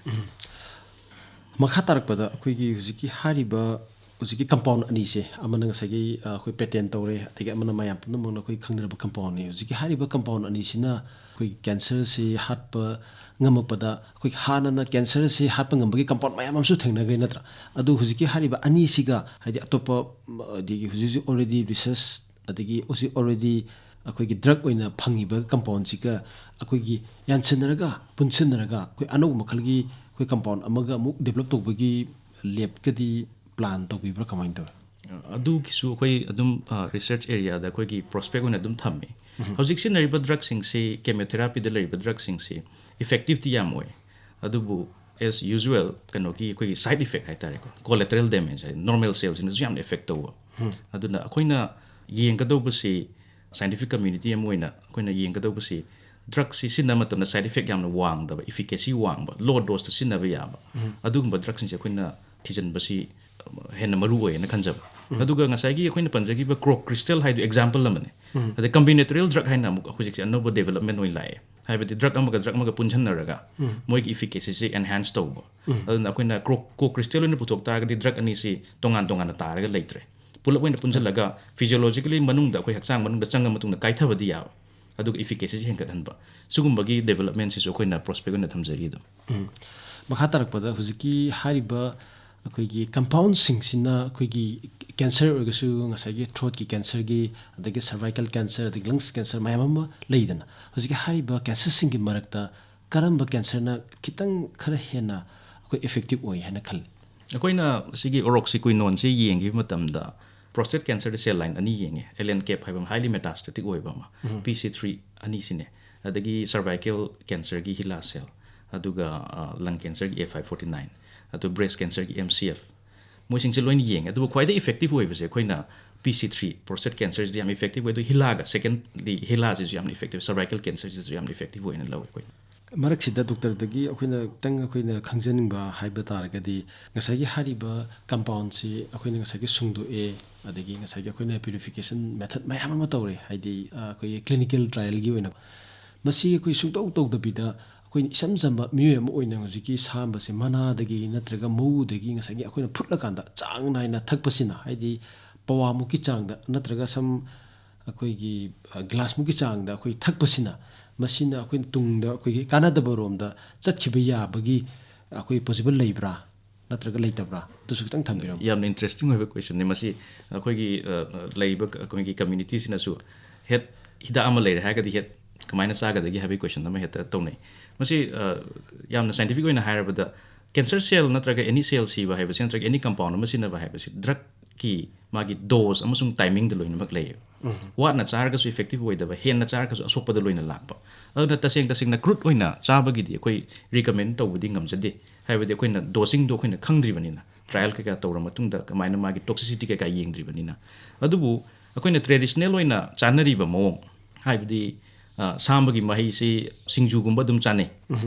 ꯃꯈꯥ ꯇꯥꯔꯛꯄꯗ ꯑꯩꯈꯣꯏꯒꯤ ꯍꯧꯖꯤꯛꯀꯤ ꯍꯥꯏꯔꯤꯕ, ꯍꯧꯖꯤꯛꯀꯤ compound ꯑꯅꯤꯁꯦ, ꯑꯃꯅ ꯉꯁꯥꯏꯒꯤ, ꯑ, ꯑꯩꯈꯣꯏ patent ꯇꯧꯔꯦ, ꯑꯗꯒꯤ ꯑꯃꯅ ꯃꯌꯥꯝ ꯄꯨꯝꯅꯃꯛꯅ ꯑꯩꯈꯣꯏ ꯈꯪꯅꯔꯕ compoundꯅꯤ꯫ ꯍꯧꯖꯤꯛꯀꯤ ꯍꯥꯏꯔꯤꯕ compound ꯑꯅꯤꯁꯤꯅ ꯑꯩꯈꯣꯏ cancerꯁꯤ ꯍꯥꯠꯄ ꯉꯝꯃꯛꯄꯗ, ꯑꯩꯈꯣꯏ ꯍꯥꯟꯅꯅ cancerꯁꯤ ꯍꯥꯠꯄ ꯉꯝꯕꯒꯤ compound ꯃꯌꯥꯝ ꯑꯃꯁꯨ ꯊꯦꯡꯅꯈ꯭ꯔꯦ, ꯅꯠꯇ꯭ꯔꯥ? ꯑꯗꯨ ꯍꯧꯖꯤꯛꯀꯤ ꯍꯥꯏꯔꯤꯕ ꯑꯅꯤꯁꯤꯒ, ꯍꯥꯏꯗꯤ ꯑꯇꯣꯞꯄ, ꯎꯝ, ꯑꯗꯒꯤ ꯍꯧꯖꯤꯛ ꯍꯧꯖꯤꯛ already research ꯑꯗꯒꯤ ꯍꯧꯖꯤꯛ already ꯑꯩꯈꯣꯏꯒꯤ drug ꯑꯣꯏꯅ ꯐꯪꯉꯤꯕ compoundꯁꯤꯒ ꯑꯩꯈꯣꯏꯒꯤ ꯌꯥꯟꯁꯤꯟꯅꯔꯒ, ꯄꯨꯟꯁꯤꯟꯅꯔꯒ ꯑꯩꯈꯣꯏ ꯑꯅꯧꯕ ꯃꯈꯜꯒꯤ ꯑꯩꯈꯣꯏ compound ꯑꯃꯒ ꯑꯃꯨꯛ develop ꯇꯧꯕꯒꯤ labꯀꯗꯤ plan ꯇꯧꯕꯤꯕ꯭ꯔꯥ, ꯀꯃꯥꯏꯅ ꯇꯧꯋꯤ? ꯑꯗꯨꯒꯤꯁꯨ ꯑꯩꯈꯣꯏ ꯑꯗꯨꯝ, ꯑ, research areaꯗ ꯑꯩꯈꯣꯏꯒꯤ prospect ꯑꯣꯏꯅ ꯑꯗꯨꯝ ꯊꯝꯃꯤ꯫ ꯍꯧꯖꯤꯛ ꯁꯤꯖꯤꯟꯅꯔꯤꯕ drugꯁꯤꯡꯁꯤ, chemotherapyꯗ ꯂꯩꯔꯤꯕ drugꯁꯤꯡꯁꯤ effectiveꯇꯤ ꯌꯥꯝ ꯑꯣꯏ, ꯑꯗꯨꯕꯨ as usual ꯀꯩꯅꯣꯒꯤ ꯑꯩꯈꯣꯏꯒꯤ side effect ꯍꯥꯏꯇꯥꯔꯦꯀꯣ, collateral damage ꯍꯥꯏ, normal cellꯁꯤꯡꯗꯁꯨ ꯌꯥꯝꯅ effect ꯇꯧꯕ꯫ ꯑꯗꯨꯅ ꯑꯩꯈꯣꯏꯅ ꯌꯦꯡꯒꯗꯧꯕꯁꯤ, scientific community ꯑꯃ ꯑꯣꯏꯅ ꯑꯩꯈꯣꯏꯅ ꯌꯦꯡꯒꯗꯧꯕꯁꯤ, ꯗ꯭ꯔꯛꯁꯤ ꯁꯤꯖꯤꯟꯅꯕ ꯃꯇꯝꯗ side effect ꯌꯥꯝꯅ ꯋꯥꯡꯗꯕ, efficacy ꯋꯥꯡꯕ, low doseꯇ ꯁꯤꯖꯤꯟꯅꯕ ꯌꯥꯕ, ꯑꯗꯨꯒꯨꯝꯕ ꯗ꯭ꯔꯛꯁꯤꯡꯁꯦ ꯑꯩꯈꯣꯏꯅ ꯊꯤꯖꯤꯟꯕꯁꯤ ꯍꯦꯟꯅ ꯃꯔꯨ ꯑꯣꯏꯌꯦꯅ ꯈꯟꯖꯕ꯫ ꯑꯗꯨꯒ ꯉꯁꯥꯏꯒꯤ ꯑꯩꯈꯣꯏꯅ ꯄꯟꯖꯈꯤꯕ Crocristal ꯍꯥꯏꯗꯣ example ꯑꯃꯅꯤ꯫ ꯑꯗꯩ combinatorial drug ꯍꯥꯏꯅ ꯑꯃꯨꯛ ꯍꯧꯖꯤꯛꯁꯦ ꯑꯅꯧꯕ development ꯑꯣꯏꯅ ꯂꯥꯛꯑꯦ꯫ ꯍꯥꯏꯕꯗꯤ ꯗ꯭ꯔꯛ ꯑꯃꯒ ꯗ꯭ꯔꯛ ꯑꯃꯒ ꯄꯨꯟꯁꯤꯟꯅꯔꯒ ꯃꯣꯏꯒꯤ efficacyꯁꯦ enhance ꯇꯧꯕ꯫ ꯑꯗꯨꯅ ꯑꯩꯈꯣꯏꯅ ꯀ꯭ꯔꯣ ꯀꯣ ꯀ꯭ꯔꯤꯁꯇꯦꯜ ꯑꯣꯏꯅ ꯄꯨꯊꯣꯛ ꯇꯥꯔꯒꯗꯤ ꯗ꯭ꯔꯛ ꯑꯅꯤꯁꯤ ꯇꯣꯉꯥꯟ ꯇꯣꯉꯥꯟꯅ ꯇꯥꯔꯒ ꯂꯩꯇ꯭ꯔꯦ, ꯄꯨꯂꯞ ꯑꯣꯏꯅ ꯄꯨꯟꯁꯤꯜꯂꯒ physiologically ꯃꯅꯨꯡꯗ, ꯑꯩꯈꯣꯏ ꯍꯛꯆꯥꯡ ꯃꯅꯨꯡꯗ ꯆꯪꯉ ꯃꯇꯨꯡꯗ ꯀꯥꯏꯊꯕꯗꯤ ꯌꯥꯕ, ꯑꯗꯨꯒ efficacyꯁꯤ ꯍꯦꯟꯒꯠꯍꯟꯕ꯫ ꯁꯤꯒꯨꯝꯕꯒꯤ developmentꯁꯤꯁꯨ ꯑꯩꯈꯣꯏꯅ prospect ꯑꯣꯏꯅ ꯊꯝꯖꯔꯤ ꯑꯗꯨꯝ꯫ ꯎꯝ꯫ ꯃꯈꯥ ꯇꯥꯔꯛꯄꯗ ꯍꯧꯖꯤꯛꯀꯤ ꯍꯥꯏꯔꯤꯕ ꯑꯩꯈꯣꯏꯒꯤ compoundꯁꯤꯡꯁꯤꯅ ꯑꯩꯈꯣꯏꯒꯤ cancer ꯑꯣꯏꯔꯒꯁꯨ, ꯉꯁꯥꯏꯒꯤ throatꯀꯤ cancerꯒꯤ, ꯑꯗꯒꯤ cervical cancer, ꯑꯗꯒꯤ lungs cancer ꯃꯌꯥꯝ ꯑꯃ ꯂꯩꯗꯅ, ꯍꯧꯖꯤꯛꯀꯤ ꯍꯥꯏꯔꯤꯕ cancerꯁꯤꯡꯒꯤ ꯃꯔꯛꯇ ꯀꯔꯝꯕ cancerꯅ ꯈꯤꯇꯪ ꯈꯔ ꯍꯦꯟꯅ ꯑꯩꯈꯣꯏ effective ꯑꯣꯏ ꯍꯥꯏꯅ ꯈꯜꯂꯤ? ꯑꯩꯈꯣꯏꯅ ꯁꯤꯒꯤ hydroxyquinoloneꯁꯤ ꯌꯦꯡꯈꯤꯕ ꯃꯇꯝꯗ prostate cancerꯗ cell line ꯑꯅꯤ ꯌꯦꯡꯉꯦ, LNCAP ꯍꯥꯏꯕ ꯑꯃ highly metastatic ꯑꯣꯏꯕ ꯑꯃ, ꯎꯝ꯫ P C three ꯑꯅꯤꯁꯤꯅꯦ, ꯑꯗꯒꯤ cervical cancerꯒꯤ HeLa cell, ꯑꯗꯨꯒ, ꯑ, lung cancerꯒꯤ A five forty nine, ꯑꯗꯨ breast cancerꯒꯤ M C F, ꯃꯣꯏꯁꯤꯡꯁꯦ ꯂꯣꯏꯅ ꯌꯦꯡꯉꯦ꯫ ꯑꯗꯨꯕꯨ ꯈ꯭ꯋꯥꯏꯗꯒꯤ effective ꯑꯣꯏꯕꯁꯦ ꯑꯩꯈꯣꯏꯅ P C three prostate cancerꯁꯤꯗꯤ ꯌꯥꯝ effective ꯑꯣꯏ, ꯑꯗꯨ HeLaꯒ, secondly HeLAꯁꯤꯁꯨ ꯌꯥꯝ effective, cervical cancerꯁꯤꯁꯨ ꯌꯥꯝ effective ꯑꯣꯏꯅ ꯂꯧꯋꯦ ꯑꯩꯈꯣꯏꯅ꯫ ꯃꯔꯛꯁꯤꯗ ꯗꯣꯛꯇꯔꯗꯒꯤ ꯑꯩꯈꯣꯏꯅ ꯈꯤꯇꯪ ꯑꯩꯈꯣꯏꯅ ꯈꯪꯖꯅꯤꯡꯕ ꯍꯥꯏꯕ ꯇꯥꯔꯒꯗꯤ, ꯉꯁꯥꯏꯒꯤ ꯍꯥꯏꯔꯤꯕ compoundꯁꯤ ꯑꯩꯈꯣꯏꯅ ꯉꯁꯥꯏꯒꯤ ꯁꯨꯡꯗꯣꯛꯑꯦ, ꯑꯗꯒꯤ ꯉꯁꯥꯏꯒꯤ ꯑꯩꯈꯣꯏꯅ purification method ꯃꯌꯥꯝ ꯑꯃ ꯇꯧꯔꯦ, ꯍꯥꯏꯗꯤ, ꯑ, ꯑꯩꯈꯣꯏꯒꯤ clinical trialꯒꯤ ꯑꯣꯏꯅ꯫ ꯃꯁꯤ ꯑꯩꯈꯣꯏ ꯁꯨꯡꯇꯧ ꯇꯧꯗꯕꯤꯗ, ꯑꯩꯈꯣꯏꯅ ꯏꯆꯝ ꯆꯝꯕ ꯃꯤꯑꯣꯏ ꯑꯃ ꯑꯣꯏꯅ ꯍꯧꯖꯤꯛꯀꯤ ꯁꯥꯝꯕꯁꯦ ꯃꯅꯥꯗꯒꯤ ꯅꯠꯇ꯭ꯔꯒ ꯃꯎꯗꯒꯤ ꯉꯁꯥꯏꯒꯤ ꯑꯩꯈꯣꯏꯅ ꯐꯨꯠꯂꯀꯥꯟꯗ ꯆꯥꯡ ꯅꯥꯏꯅ ꯊꯛꯄꯁꯤꯅ, ꯍꯥꯏꯗꯤ ꯄꯋꯥꯃꯨꯛꯀꯤ ꯆꯥꯡꯗ ꯅꯠꯇ꯭ꯔꯒ some ꯑꯩꯈꯣꯏꯒꯤ, ꯑ, ꯒ꯭ꯂꯥꯁꯃꯨꯛꯀꯤ ꯆꯥꯡꯗ ꯑꯩꯈꯣꯏ ꯊꯛꯄꯁꯤꯅ, ꯃꯁꯤꯅ ꯑꯩꯈꯣꯏꯅ ꯇꯨꯡꯗ ꯑꯩꯈꯣꯏꯒꯤ ꯀꯥꯟꯅꯗꯕ ꯔꯣꯝꯗ ꯆꯠꯈꯤꯕ ꯌꯥꯕꯒꯤ ꯑꯩꯈꯣꯏ possible ꯂꯩꯕ꯭ꯔꯥ ꯅꯠꯇ꯭ꯔꯒ ꯂꯩꯇꯕ꯭ꯔꯥ? ꯑꯗꯨꯁꯨ ꯈꯤꯇꯪ ꯊꯝꯕꯤꯔꯝꯃꯨ꯫ ꯌꯥꯝꯅ interesting ꯑꯣꯏꯕ questionꯅꯤ ꯃꯁꯤ꯫ ꯑꯩꯈꯣꯏꯒꯤ, ꯑ, ꯂꯩꯔꯤꯕ ꯑꯩꯈꯣꯏꯒꯤ communityꯁꯤꯅꯁꯨ ꯍꯦꯠ ꯍꯤꯗꯥꯛ ꯑꯃ ꯂꯩꯔꯦ ꯍꯥꯏꯔꯒꯗꯤ ꯍꯦꯠ ꯀꯃꯥꯏꯅ ꯆꯥꯒꯗꯒꯦ ꯍꯥꯏꯕꯒꯤ question ꯑꯃ ꯍꯦꯛꯇ ꯇꯧꯅꯩ꯫ ꯃꯁꯤ, ꯑ, ꯌꯥꯝꯅ scientific ꯑꯣꯏꯅ ꯍꯥꯏꯔꯕꯗ, cancer cell ꯅꯠꯇ꯭ꯔꯒ any cell ꯁꯤꯕ ꯍꯥꯏꯕꯁꯤ ꯅꯠꯇ꯭ꯔꯒ any compound ꯑꯃ ꯁꯤꯖꯤꯟꯅꯕ ꯍꯥꯏꯕꯁꯤ drugꯀꯤ ꯃꯥꯒꯤ dose ꯑꯃꯁꯨꯡ timingꯗ ꯂꯣꯏꯅꯃꯛ ꯂꯩꯌꯦꯕ꯫ ꯎꯝ꯫ ꯋꯥꯠꯅ ꯆꯥꯔꯒꯁꯨ effective ꯑꯣꯏꯗꯕ, ꯍꯦꯟꯅ ꯆꯥꯔꯒꯁꯨ ꯑꯁꯣꯛꯄꯗ ꯂꯣꯏꯅ ꯂꯥꯛꯄ꯫ ꯑꯗꯨꯅ ꯇꯁꯦꯡ ꯇꯁꯦꯡꯅ crude ꯑꯣꯏꯅ ꯆꯥꯕꯒꯤꯗꯤ ꯑꯩꯈꯣꯏ recommend ꯇꯧꯕꯗꯤ ꯉꯝꯖꯗꯦ, ꯍꯥꯏꯕꯗꯤ ꯑꯩꯈꯣꯏꯅ dosingꯗꯣ ꯑꯩꯈꯣꯏꯅ ꯈꯪꯗ꯭ꯔꯤꯕꯅꯤꯅ, trial ꯀꯩꯀꯥ ꯇꯧꯔ ꯃꯇꯨꯡꯗ ꯀꯃꯥꯏꯅ ꯃꯥꯒꯤ toxicity ꯀꯩꯀꯥ ꯌꯦꯡꯗ꯭ꯔꯤꯕꯅꯤꯅ꯫ ꯑꯗꯨꯕꯨ ꯑꯩꯈꯣꯏꯅ ꯇ꯭ꯔꯦꯗꯤꯁꯅꯦꯜ ꯑꯣꯏꯅ ꯆꯥꯅꯔꯤꯕ ꯃꯑꯣꯡ, ꯍꯥꯏꯕꯗꯤ, ꯑ, ꯁꯥꯝꯕꯒꯤ ꯃꯍꯩꯁꯤ ꯁꯤꯡꯖꯨꯒꯨꯝꯕ ꯑꯗꯨꯝ ꯆꯥꯅꯩ꯫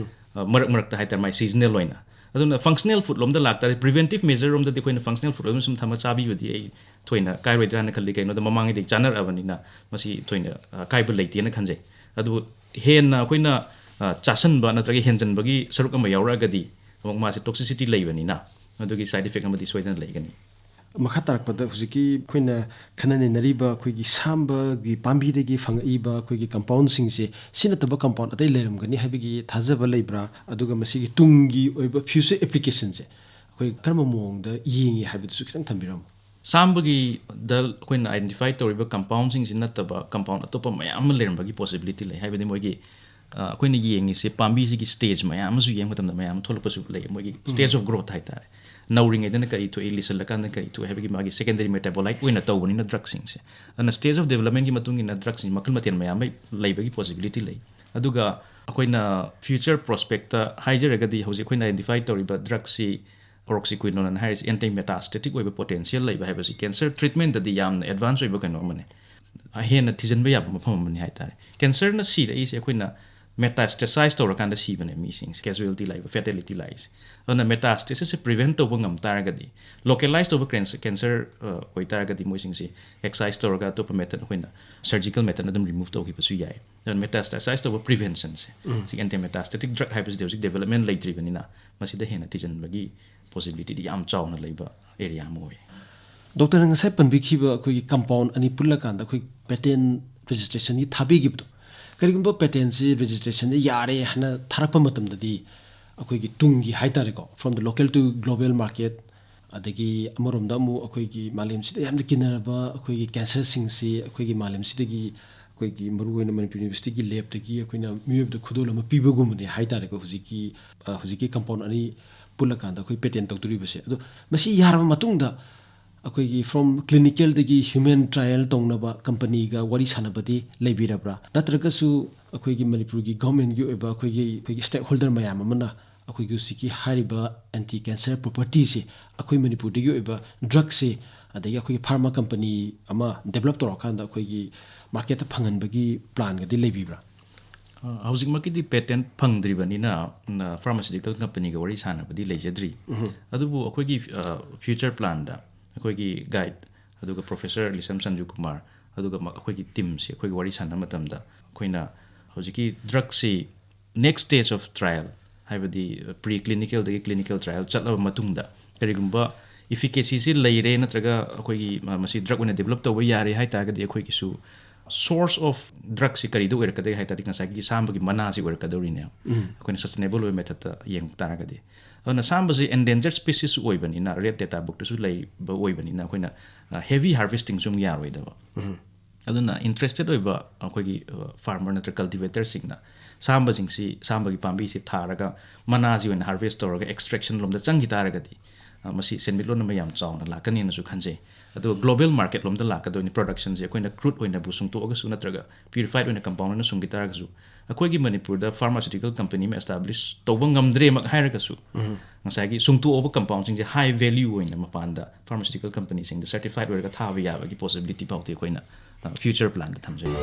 ꯑ, ꯃꯔꯛ ꯃꯔꯛꯇ ꯍꯥꯏꯇꯥꯔꯦ, ꯃꯥꯏ ꯁꯤꯖꯅꯦꯜ ꯑꯣꯏꯅ꯫ ꯑꯗꯨꯅ ꯐꯪꯁꯅꯦꯜ ꯐꯨꯗ ꯂꯣꯝꯗ ꯂꯥꯛꯇꯥꯔꯗꯤ, ꯄ꯭ꯔꯤꯚꯦꯟꯇꯤꯞ ꯃꯦꯖꯔ ꯔꯣꯝꯗꯗꯤ ꯑꯩꯈꯣꯏꯅ ꯐꯪꯁꯅꯦꯜ ꯐꯨꯗ ꯑꯗꯨꯝ ꯁꯨꯝ ꯊꯝꯃ ꯆꯥꯕꯤꯕꯗꯤ ꯑꯩ ꯊꯣꯏꯅ ꯀꯥꯏꯔꯣꯏꯗ꯭ꯔꯥꯅ ꯈꯜꯂꯤ꯫ ꯀꯩꯅꯣꯗ, ꯃꯃꯥꯡꯉꯩꯗꯒꯤ ꯆꯥꯅꯔꯛꯑꯕꯅꯤꯅ ꯃꯁꯤ ꯊꯣꯏꯅ, ꯑ, ꯑꯀꯥꯏꯕ ꯂꯩꯇꯦꯅ ꯈꯟꯖꯩ꯫ ꯑꯗꯨꯕꯨ ꯍꯦꯟꯅ ꯑꯩꯈꯣꯏꯅ, ꯑ, ꯆꯥꯁꯟꯕ ꯅꯠꯇ꯭ꯔꯒ ꯍꯦꯟꯖꯟꯕꯒꯤ ꯁꯔꯨꯛ ꯑꯃ ꯌꯥꯎꯔꯛꯑꯒꯗꯤ, ꯑꯃꯨꯛ ꯃꯥꯁꯦ ꯇꯣꯛꯁꯤꯁꯤꯇꯤ ꯂꯩꯕꯅꯤꯅ, ꯑꯗꯨꯒꯤ ꯁꯥꯏꯠ ꯏꯐꯦꯛ ꯑꯃꯗꯤ ꯁꯣꯏꯗꯅ ꯂꯩꯒꯅꯤ꯫ ꯃꯈꯥ ꯇꯥꯔꯛꯄꯗ ꯍꯧꯖꯤꯛꯀꯤ ꯑꯩꯈꯣꯏꯅ ꯈꯟꯅ ꯅꯩꯅꯔꯤꯕ ꯑꯩꯈꯣꯏꯒꯤ ꯁꯥꯝꯕꯒꯤ ꯄꯥꯝꯕꯤꯗꯒꯤ ꯐꯪꯉꯛꯏꯕ ꯑꯩꯈꯣꯏꯒꯤ ꯀꯝꯄꯥꯎꯟꯁꯤꯡꯁꯦ, ꯁꯤ ꯅꯠꯇꯕ ꯀꯝꯄꯥꯎꯟ ꯑꯇꯩ ꯂꯩꯔꯝꯒꯅꯤ ꯍꯥꯏꯕꯒꯤ ꯊꯥꯖꯕ ꯂꯩꯕ꯭ꯔꯥ? ꯑꯗꯨꯒ ꯃꯁꯤꯒꯤ ꯇꯨꯡꯒꯤ ꯑꯣꯏꯕ ꯐ꯭ꯌꯨꯆꯔ ꯑꯦꯄ꯭ꯂꯤꯀꯦꯁꯟꯁꯦ ꯑꯩꯈꯣꯏ ꯀꯔꯝꯕ ꯃꯑꯣꯡꯗ ꯌꯦꯡꯉꯤ ꯍꯥꯏꯕꯗꯨꯁꯨ ꯈꯤꯇꯪ ꯊꯝꯕꯤꯔꯝꯃꯨ꯫ ꯁꯥꯝꯕꯒꯤꯗ ꯑꯩꯈꯣꯏꯅ ꯑꯥꯏꯗꯦꯟꯇꯤꯐꯥꯏ ꯇꯧꯔꯤꯕ ꯀꯝꯄꯥꯎꯟꯁꯤꯡꯁꯤ ꯅꯠꯇꯕ ꯀꯝꯄꯥꯎꯟ ꯑꯇꯣꯞꯄ ꯃꯌꯥꯝ ꯑꯃ ꯂꯩꯔꯝꯕꯒꯤ ꯄꯣꯁꯤꯕꯤꯂꯤꯇꯤ ꯂꯩ꯫ ꯍꯥꯏꯕꯗꯤ ꯃꯣꯏꯒꯤ, ꯑ, ꯑꯩꯈꯣꯏꯅ ꯌꯦꯡꯉꯤꯁꯦ ꯄꯥꯝꯕꯤꯁꯤꯒꯤ ꯁ꯭ꯇꯦꯖ ꯃꯌꯥꯝ ꯑꯃꯁꯨ ꯌꯦꯡꯕ ꯃꯇꯝꯗ ꯃꯌꯥꯝ ꯑꯃ ꯊꯣꯛꯂꯛꯄꯁꯨ ꯂꯩ꯫ ꯃꯣꯏꯒꯤ ꯁ꯭ꯇꯦꯖ ꯑꯣꯐ ꯒ꯭ꯔꯣꯊ ꯍꯥꯏꯇꯥꯔꯦ, ꯅꯧꯔꯤꯉꯩꯗꯅ ꯀꯔꯤ ꯊꯣꯛꯏ, ꯂꯤꯁꯜꯂꯀꯥꯟꯗ ꯀꯔꯤ ꯊꯣꯛꯏ ꯍꯥꯏꯕꯒꯤ ꯃꯥꯒꯤ ꯁꯦꯀꯦꯟꯗꯔꯤ ꯃꯦꯇꯥꯕꯣꯂꯥꯏꯠ ꯑꯣꯏꯅ ꯇꯧꯕꯅꯤꯅ ꯗ꯭ꯔꯛꯁꯤꯡꯁꯦ꯫ ꯑꯗꯨꯅ ꯁ꯭ꯇꯦꯖ ꯑꯣꯐ ꯗꯦꯕꯂꯞꯃꯦꯟꯒꯤ ꯃꯇꯨꯡ ꯏꯟꯅ ꯗ꯭ꯔꯛꯁꯤꯡ ꯃꯈꯜ ꯃꯊꯦꯜ ꯃꯌꯥꯝ ꯑꯃ ꯂꯩꯕꯒꯤ ꯄꯣꯁꯤꯕꯤꯂꯤꯇꯤ ꯂꯩ꯫ ꯑꯗꯨꯒ ꯑꯩꯈꯣꯏꯅ ꯐ꯭ꯌꯨꯆꯔ ꯄ꯭ꯔꯣꯁꯄꯦꯛꯇ ꯍꯥꯏꯖꯔꯒꯗꯤ, ꯍꯧꯖꯤꯛ ꯑꯩꯈꯣꯏꯅ ꯑꯥꯏꯗꯦꯟꯇꯤꯐꯥꯏ ꯇꯧꯔꯤꯕ ꯗ꯭ꯔꯛꯁꯤ ꯄꯣꯔꯣꯛꯁꯤꯀ꯭ꯋꯤꯅꯣꯟ ꯍꯥꯏꯔꯤꯁꯤ ꯑꯦꯟꯇꯤ ꯃꯦꯇꯥꯁꯇꯦꯇꯤꯛ ꯑꯣꯏꯕ ꯄꯣꯇꯦꯟꯁꯤꯌꯦꯜ ꯂꯩꯕ ꯍꯥꯏꯕꯁꯤ ꯀꯦꯟꯁꯔ ꯇ꯭ꯔꯤꯠꯃꯦꯟꯗꯗꯤ ꯌꯥꯝꯅ ꯑꯦꯗꯚꯥꯟꯁ ꯑꯣꯏꯕ ꯀꯩꯅꯣ ꯑꯃꯅꯤ꯫ ꯍꯦꯟꯅ ꯊꯤꯖꯤꯟꯕ ꯌꯥꯕ ꯃꯐꯝ ꯑꯃꯅꯤ ꯍꯥꯏꯇꯥꯔꯦ꯫ ꯀꯦꯟꯁꯔꯅ ꯁꯤꯔꯛꯏꯁꯦ ꯑꯩꯈꯣꯏꯅ ꯃꯦꯇꯥꯁꯇꯦꯁꯥꯏꯁ ꯇꯧꯔꯀꯥꯟꯗ ꯁꯤꯕꯅꯦ ꯃꯤꯁꯤꯡꯁꯦ, ꯀꯦꯖꯨꯋꯦꯂꯤꯇꯤ ꯂꯥꯛꯏꯕ, ꯐꯦꯇꯦꯂꯤꯇꯤ ꯂꯥꯛꯏꯁꯦ꯫ ꯑꯗꯨꯅ ꯃꯦꯇꯥꯁꯇꯦꯁꯤꯁꯁꯦ ꯄ꯭ꯔꯤꯚꯦꯟ ꯇꯧꯕ ꯉꯝ ꯇꯥꯔꯒꯗꯤ, ꯂꯣꯀꯦꯂꯥꯏꯁ ꯇꯧꯕ ꯀꯦꯟꯁꯔ, ꯀꯦꯟꯁꯔ, ꯑ, ꯑꯣꯏꯇꯥꯔꯒꯗꯤ, ꯃꯣꯏꯁꯤꯡꯁꯤ ꯑꯦꯛꯁꯥꯏꯁ ꯇꯧꯔꯒ ꯑꯇꯣꯞꯄ ꯃꯦꯊꯗ, ꯑꯩꯈꯣꯏꯅ ꯁꯔꯖꯤꯀꯦꯜ ꯃꯦꯊꯗ ꯑꯗꯨꯝ ꯔꯤꯃꯨꯚ ꯇꯧꯈꯤꯕꯁꯨ ꯌꯥꯏ꯫ ꯑꯗꯨꯅ ꯃꯦꯇꯥꯁꯇꯦꯁꯥꯏꯁ ꯇꯧꯕ ꯄ꯭ꯔꯤꯚꯦꯟꯁꯟꯁꯦ, ꯁꯤ ꯑꯦꯟꯇꯤ ꯃꯦꯇꯥꯁꯇꯦꯇꯤꯛ ꯗ꯭ꯔꯛ ꯍꯥꯏꯕꯁꯤꯗꯤ ꯍꯧꯖꯤꯛ ꯗꯦꯕꯂꯞꯃꯦꯟ ꯂꯩꯇ꯭ꯔꯤꯕꯅꯤꯅ, ꯃꯁꯤꯗ ꯍꯦꯟꯅ ꯊꯤꯖꯤꯟꯕꯒꯤ ꯄꯣꯁꯤꯕꯤꯂꯤꯇꯤꯗꯤ ꯌꯥꯝ ꯆꯥꯎꯅ ꯂꯩꯕ ꯑꯦꯔꯤꯌꯥ ꯑꯃ ꯑꯣꯏ꯫ ꯗꯣꯛꯇꯔꯅ ꯉꯁꯥꯏ ꯄꯟꯕꯤꯈꯤꯕ ꯑꯩꯈꯣꯏꯒꯤ ꯀꯝꯄꯥꯎꯟ ꯑꯅꯤ ꯄꯨꯜꯂꯀꯥꯟꯗ ꯑꯩꯈꯣꯏ ꯄꯦꯇꯦꯟ ꯔꯦꯖꯤꯁꯇ꯭ꯔꯦꯁꯟꯒꯤ ꯊꯥꯕꯤꯈꯤꯕꯗꯣ, ꯀꯔꯤꯒꯨꯝꯕ ꯄꯦꯇꯦꯟꯁꯤ ꯔꯦꯖꯤꯁꯇ꯭ꯔꯦꯁꯟꯁꯦ ꯌꯥꯔꯦ ꯍꯥꯏꯅ ꯊꯥꯔꯛꯄ ꯃꯇꯝꯗꯗꯤ, ꯑꯩꯈꯣꯏꯒꯤ ꯇꯨꯡꯒꯤ ꯍꯥꯏ ꯇꯥꯔꯦꯀꯣ, from the local to global market, ꯑꯗꯒꯤ ꯑꯃꯔꯣꯝꯗ ꯑꯃꯨꯛ ꯑꯩꯈꯣꯏꯒꯤ ꯃꯥꯂꯦꯝꯁꯤꯗ ꯌꯥꯝꯅ ꯀꯤꯅꯔꯕ ꯑꯩꯈꯣꯏꯒꯤ ꯀꯦꯟꯁꯔꯁꯤꯡꯁꯤ ꯑꯩꯈꯣꯏꯒꯤ ꯃꯥꯂꯦꯝꯁꯤꯗꯒꯤ, ꯑꯩꯈꯣꯏꯒꯤ ꯃꯔꯨꯑꯣꯏꯅ ꯃꯅꯤꯄꯨꯔ ꯌꯨꯅꯤꯚꯔꯁꯤꯇꯤꯒꯤ ꯂꯦꯞꯇꯒꯤ ꯑꯩꯈꯣꯏꯅ ꯃꯤꯑꯣꯏꯕꯗ ꯈꯨꯗꯣꯜ ꯑꯃ ꯄꯤꯕꯒꯨꯝꯕꯅꯤ ꯍꯥꯏ ꯇꯥꯔꯦꯀꯣ꯫ ꯍꯧꯖꯤꯛꯀꯤ, ꯑ, ꯍꯧꯖꯤꯛꯀꯤ ꯀꯝꯄꯥꯎꯟ ꯑꯅꯤ ꯄꯨꯜꯂꯀꯥꯟꯗ ꯑꯩꯈꯣꯏ ꯄꯦꯇꯦꯟ ꯇꯧꯗꯣꯔꯤꯕꯁꯦ꯫ ꯑꯗꯣ ꯃꯁꯤ ꯌꯥꯔꯕ ꯃꯇꯨꯡꯗ ꯑꯩꯈꯣꯏꯒꯤ from clinicalꯗꯒꯤ human trial ꯇꯧꯅꯕ ꯀꯝꯄꯅꯤꯒ ꯋꯥꯔꯤ ꯁꯥꯟꯅꯕꯗꯤ ꯂꯩꯕꯤꯔꯕ꯭ꯔꯥ? ꯅꯠꯇ꯭ꯔꯒꯁꯨ ꯑꯩꯈꯣꯏꯒꯤ ꯃꯅꯤꯄꯨꯔꯒꯤ ꯒꯚꯔꯟꯃꯦꯟꯠꯀꯤ ꯑꯣꯏꯕ ꯑꯩꯈꯣꯏꯒꯤ, ꯑꯩꯈꯣꯏꯒꯤ stakeholder ꯃꯌꯥꯝ ꯑꯃꯅ ꯑꯩꯈꯣꯏꯒꯤ ꯍꯧꯖꯤꯛꯀꯤ ꯍꯥꯏꯔꯤꯕ ꯑꯦꯟꯇꯤ ꯀꯦꯟꯁꯔ ꯄ꯭ꯔꯣꯄꯔꯇꯤꯁꯦ, ꯑꯩꯈꯣꯏ ꯃꯅꯤꯄꯨꯔꯗꯒꯤ ꯑꯣꯏꯕ ꯗ꯭ꯔꯛꯁꯦ, ꯑꯗꯒꯤ ꯑꯩꯈꯣꯏꯒꯤ ꯐꯥꯔꯃꯥ ꯀꯝꯄꯅꯤ ꯑꯃ ꯗꯦꯕꯂꯞ ꯇꯧꯔꯀꯥꯟꯗ ꯑꯩꯈꯣꯏꯒꯤ ꯃꯥꯔꯀꯦꯠꯇ ꯐꯪꯍꯟꯕꯒꯤ ꯄ꯭ꯂꯥꯟꯒꯗꯤ ꯂꯩꯕꯤꯕ꯭ꯔꯥ? ꯑ, ꯍꯧꯖꯤꯛꯃꯛꯀꯤꯗꯤ ꯄꯦꯇꯦꯟ ꯐꯪꯗ꯭ꯔꯤꯕꯅꯤꯅ, ꯅ, ꯐꯥꯔꯃꯥꯁꯤꯇꯤꯀꯦꯜ ꯀꯝꯄꯅꯤꯒ ꯋꯥꯔꯤ ꯁꯥꯟꯅꯕꯗꯤ ꯂꯩꯖꯗ꯭ꯔꯤ꯫ ꯑꯗꯨꯕꯨ ꯑꯩꯈꯣꯏꯒꯤ, ꯑ, ꯐ꯭ꯌꯨꯆꯔ ꯄ꯭ꯂꯥꯟꯗ ꯑꯩꯈꯣꯏꯒꯤ ꯒꯥꯏꯗ, ꯑꯗꯨꯒ ꯄ꯭ꯔꯣꯐꯦꯁꯔ ꯂꯤꯁꯝ ꯁꯟꯖꯨ ꯀꯨꯃꯥꯔ, ꯑꯗꯨꯒ ꯃ-, ꯑꯩꯈꯣꯏꯒꯤ ꯇꯤꯝꯁꯤ ꯑꯩꯈꯣꯏꯒꯤ ꯋꯥꯔꯤ ꯁꯥꯟꯅꯕ ꯃꯇꯝꯗ ꯑꯩꯈꯣꯏꯅ ꯍꯧꯖꯤꯛꯀꯤ ꯗ꯭ꯔꯛꯁꯤ next stage of trial, ꯍꯥꯏꯕꯗꯤ ꯄ꯭ꯔꯤ ꯀ꯭ꯂꯤꯅꯤꯀꯦꯜꯗꯒꯤ ꯀ꯭ꯂꯤꯅꯤꯀꯦꯜ ꯇ꯭ꯔꯥꯏꯌꯦꯜ ꯆꯠꯂꯕ ꯃꯇꯨꯡꯗ ꯀꯔꯤꯒꯨꯝꯕ ꯏꯐꯤꯀꯦꯁꯤꯁꯤ ꯂꯩꯔꯦ ꯅꯠꯇ꯭ꯔꯒ ꯑꯩꯈꯣꯏꯒꯤ ꯃ-, ꯃꯁꯤ ꯗ꯭ꯔꯛ ꯑꯣꯏꯅ ꯗꯤꯕꯂꯞ ꯇꯧꯕ ꯌꯥꯔꯦ ꯍꯥꯏ ꯇꯥꯔꯒꯗꯤ, ꯑꯩꯈꯣꯏꯒꯤꯁꯨ source of drugꯁꯤ ꯀꯔꯤꯗ ꯑꯣꯏꯔꯛꯀꯗꯒꯦ ꯍꯥꯏ ꯇꯥꯔꯗꯤ, ꯉꯁꯥꯏꯒꯤ ꯁꯥꯝꯕꯒꯤ ꯃꯅꯥꯁꯤ ꯑꯣꯏꯔꯛꯀꯗꯧꯔꯤꯅꯦ꯫ ꯑꯩꯈꯣꯏꯅ sustainable ꯑꯣꯏꯕ ꯃꯦꯊꯠꯇ ꯌꯦꯡꯕ ꯇꯥꯔꯒꯗꯤ꯫ ꯑꯗꯨꯅ ꯁꯥꯝꯕꯁꯤ endangered species ꯑꯣꯏꯕꯅꯤꯅ, ꯔꯦꯗ ꯗꯦꯇꯥ ꯕꯨꯛꯇꯁꯨ ꯂꯩꯕ ꯑꯣꯏꯕꯅꯤꯅ, ꯑꯩꯈꯣꯏꯅ, ꯑ, heavy harvestingꯁꯨ ꯑꯃꯨꯛ ꯌꯥꯔꯣꯏꯗꯕ꯫ ꯑꯗꯨꯅ interested ꯑꯣꯏꯕ ꯑꯩꯈꯣꯏꯒꯤ, ꯑ, farmer ꯅꯠꯇ꯭ꯔꯒ ꯀꯜꯇꯤꯚꯦꯇꯔꯁꯤꯡꯅ ꯁꯥꯝꯕꯁꯤꯡꯁꯤ, ꯁꯥꯝꯕꯒꯤ ꯄꯥꯝꯕꯤꯁꯤ ꯊꯥꯔꯒ ꯃꯅꯥꯁꯤ ꯑꯣꯏꯅ harvest ꯇꯧꯔꯒ extraction ꯂꯣꯝꯗ ꯆꯪꯈꯤ ꯇꯥꯔꯒꯗꯤ, ꯑ, ꯃꯁꯤ ꯁꯦꯟꯃꯤꯠꯂꯣꯟ ꯑꯃ ꯌꯥꯝ ꯆꯥꯎꯅ ꯂꯥꯛꯀꯅꯤꯅꯁꯨ ꯈꯟꯖꯩ꯫ ꯑꯗꯨꯒ global market ꯂꯣꯝꯗ ꯂꯥꯛꯀꯗꯣꯏꯅꯤ꯫ Productionꯁꯦ ꯑꯩꯈꯣꯏꯅ crude ꯑꯣꯏꯅꯕꯨ ꯁꯨꯡꯇꯣꯛꯑꯒꯁꯨ ꯅꯠꯇ꯭ꯔꯒ purified ꯑꯣꯏꯅ compound ꯑꯣꯏꯅ ꯁꯨꯡꯈꯤ ꯇꯥꯔꯒꯁꯨ, ꯑꯩꯈꯣꯏꯒꯤ ꯃꯅꯤꯄꯨꯔꯗ pharmaceutical company ꯑꯃ establish ꯇꯧꯕ ꯉꯝꯗ꯭ꯔꯦꯃꯛ ꯍꯥꯏꯔꯒꯁꯨ, ꯉꯁꯥꯏꯒꯤ ꯁꯨꯡꯇꯣꯛꯑꯕ compoundꯁꯤꯡꯁꯦ high value ꯑꯣꯏꯅ ꯃꯄꯥꯟꯗ pharmaceutical companyꯁꯤꯡꯗ certified ꯑꯣꯏꯔꯒ ꯊꯥꯕ ꯌꯥꯕꯒꯤ possibility ꯐꯥꯎꯗꯤ ꯑꯩꯈꯣꯏꯅ, ꯑ, future planꯗ ꯊꯝꯖꯩ꯫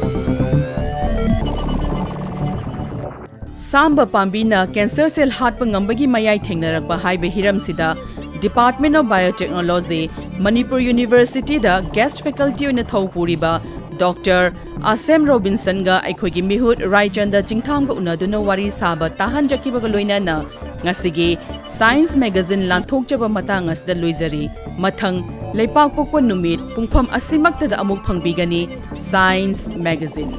ꯁꯥꯝꯕ ꯄꯥꯝꯕꯤꯅ cancer cell ꯍꯥꯠꯄ ꯉꯝꯕꯒꯤ ꯃꯌꯥꯏ ꯊꯦꯡꯅꯔꯛꯄ ꯍꯥꯏꯕ ꯍꯤꯔꯝꯁꯤꯗ Department of Biotechnology, ꯃꯅꯤꯄꯨꯔ ꯌꯨꯅꯤꯚꯔꯁꯤꯇꯤꯗ guest faculty ꯑꯣꯏꯅ ꯊꯧ ꯄꯨꯔꯤꯕ ꯗꯣꯛꯇꯔ ꯑꯁꯦꯝ ꯔꯣꯕꯤꯟꯁꯟꯒ ꯑꯩꯈꯣꯏꯒꯤ ꯃꯤꯍꯨꯠ ꯔꯥꯏꯆꯟꯗ ꯆꯤꯡꯊꯥꯝꯒ ꯎꯅꯗꯨꯅ ꯋꯥꯔꯤ ꯁꯥꯕ ꯇꯥꯍꯟꯖꯈꯤꯕꯒ ꯂꯣꯏꯅꯅ ꯉꯁꯤꯒꯤ Science Magazine ꯂꯥꯟꯊꯣꯛꯆꯕ ꯃꯇꯥꯡ ꯑꯁꯤꯗ ꯂꯣꯏꯖꯔꯤ꯫ ꯃꯊꯪ ꯂꯩꯄꯥꯛꯄꯣꯛꯄ ꯅꯨꯃꯤꯠ ꯄꯨꯡꯐꯝ ꯑꯁꯤꯃꯛꯇꯗ ꯑꯃꯨꯛ ꯐꯪꯕꯤꯒꯅꯤ Science Magazine꯫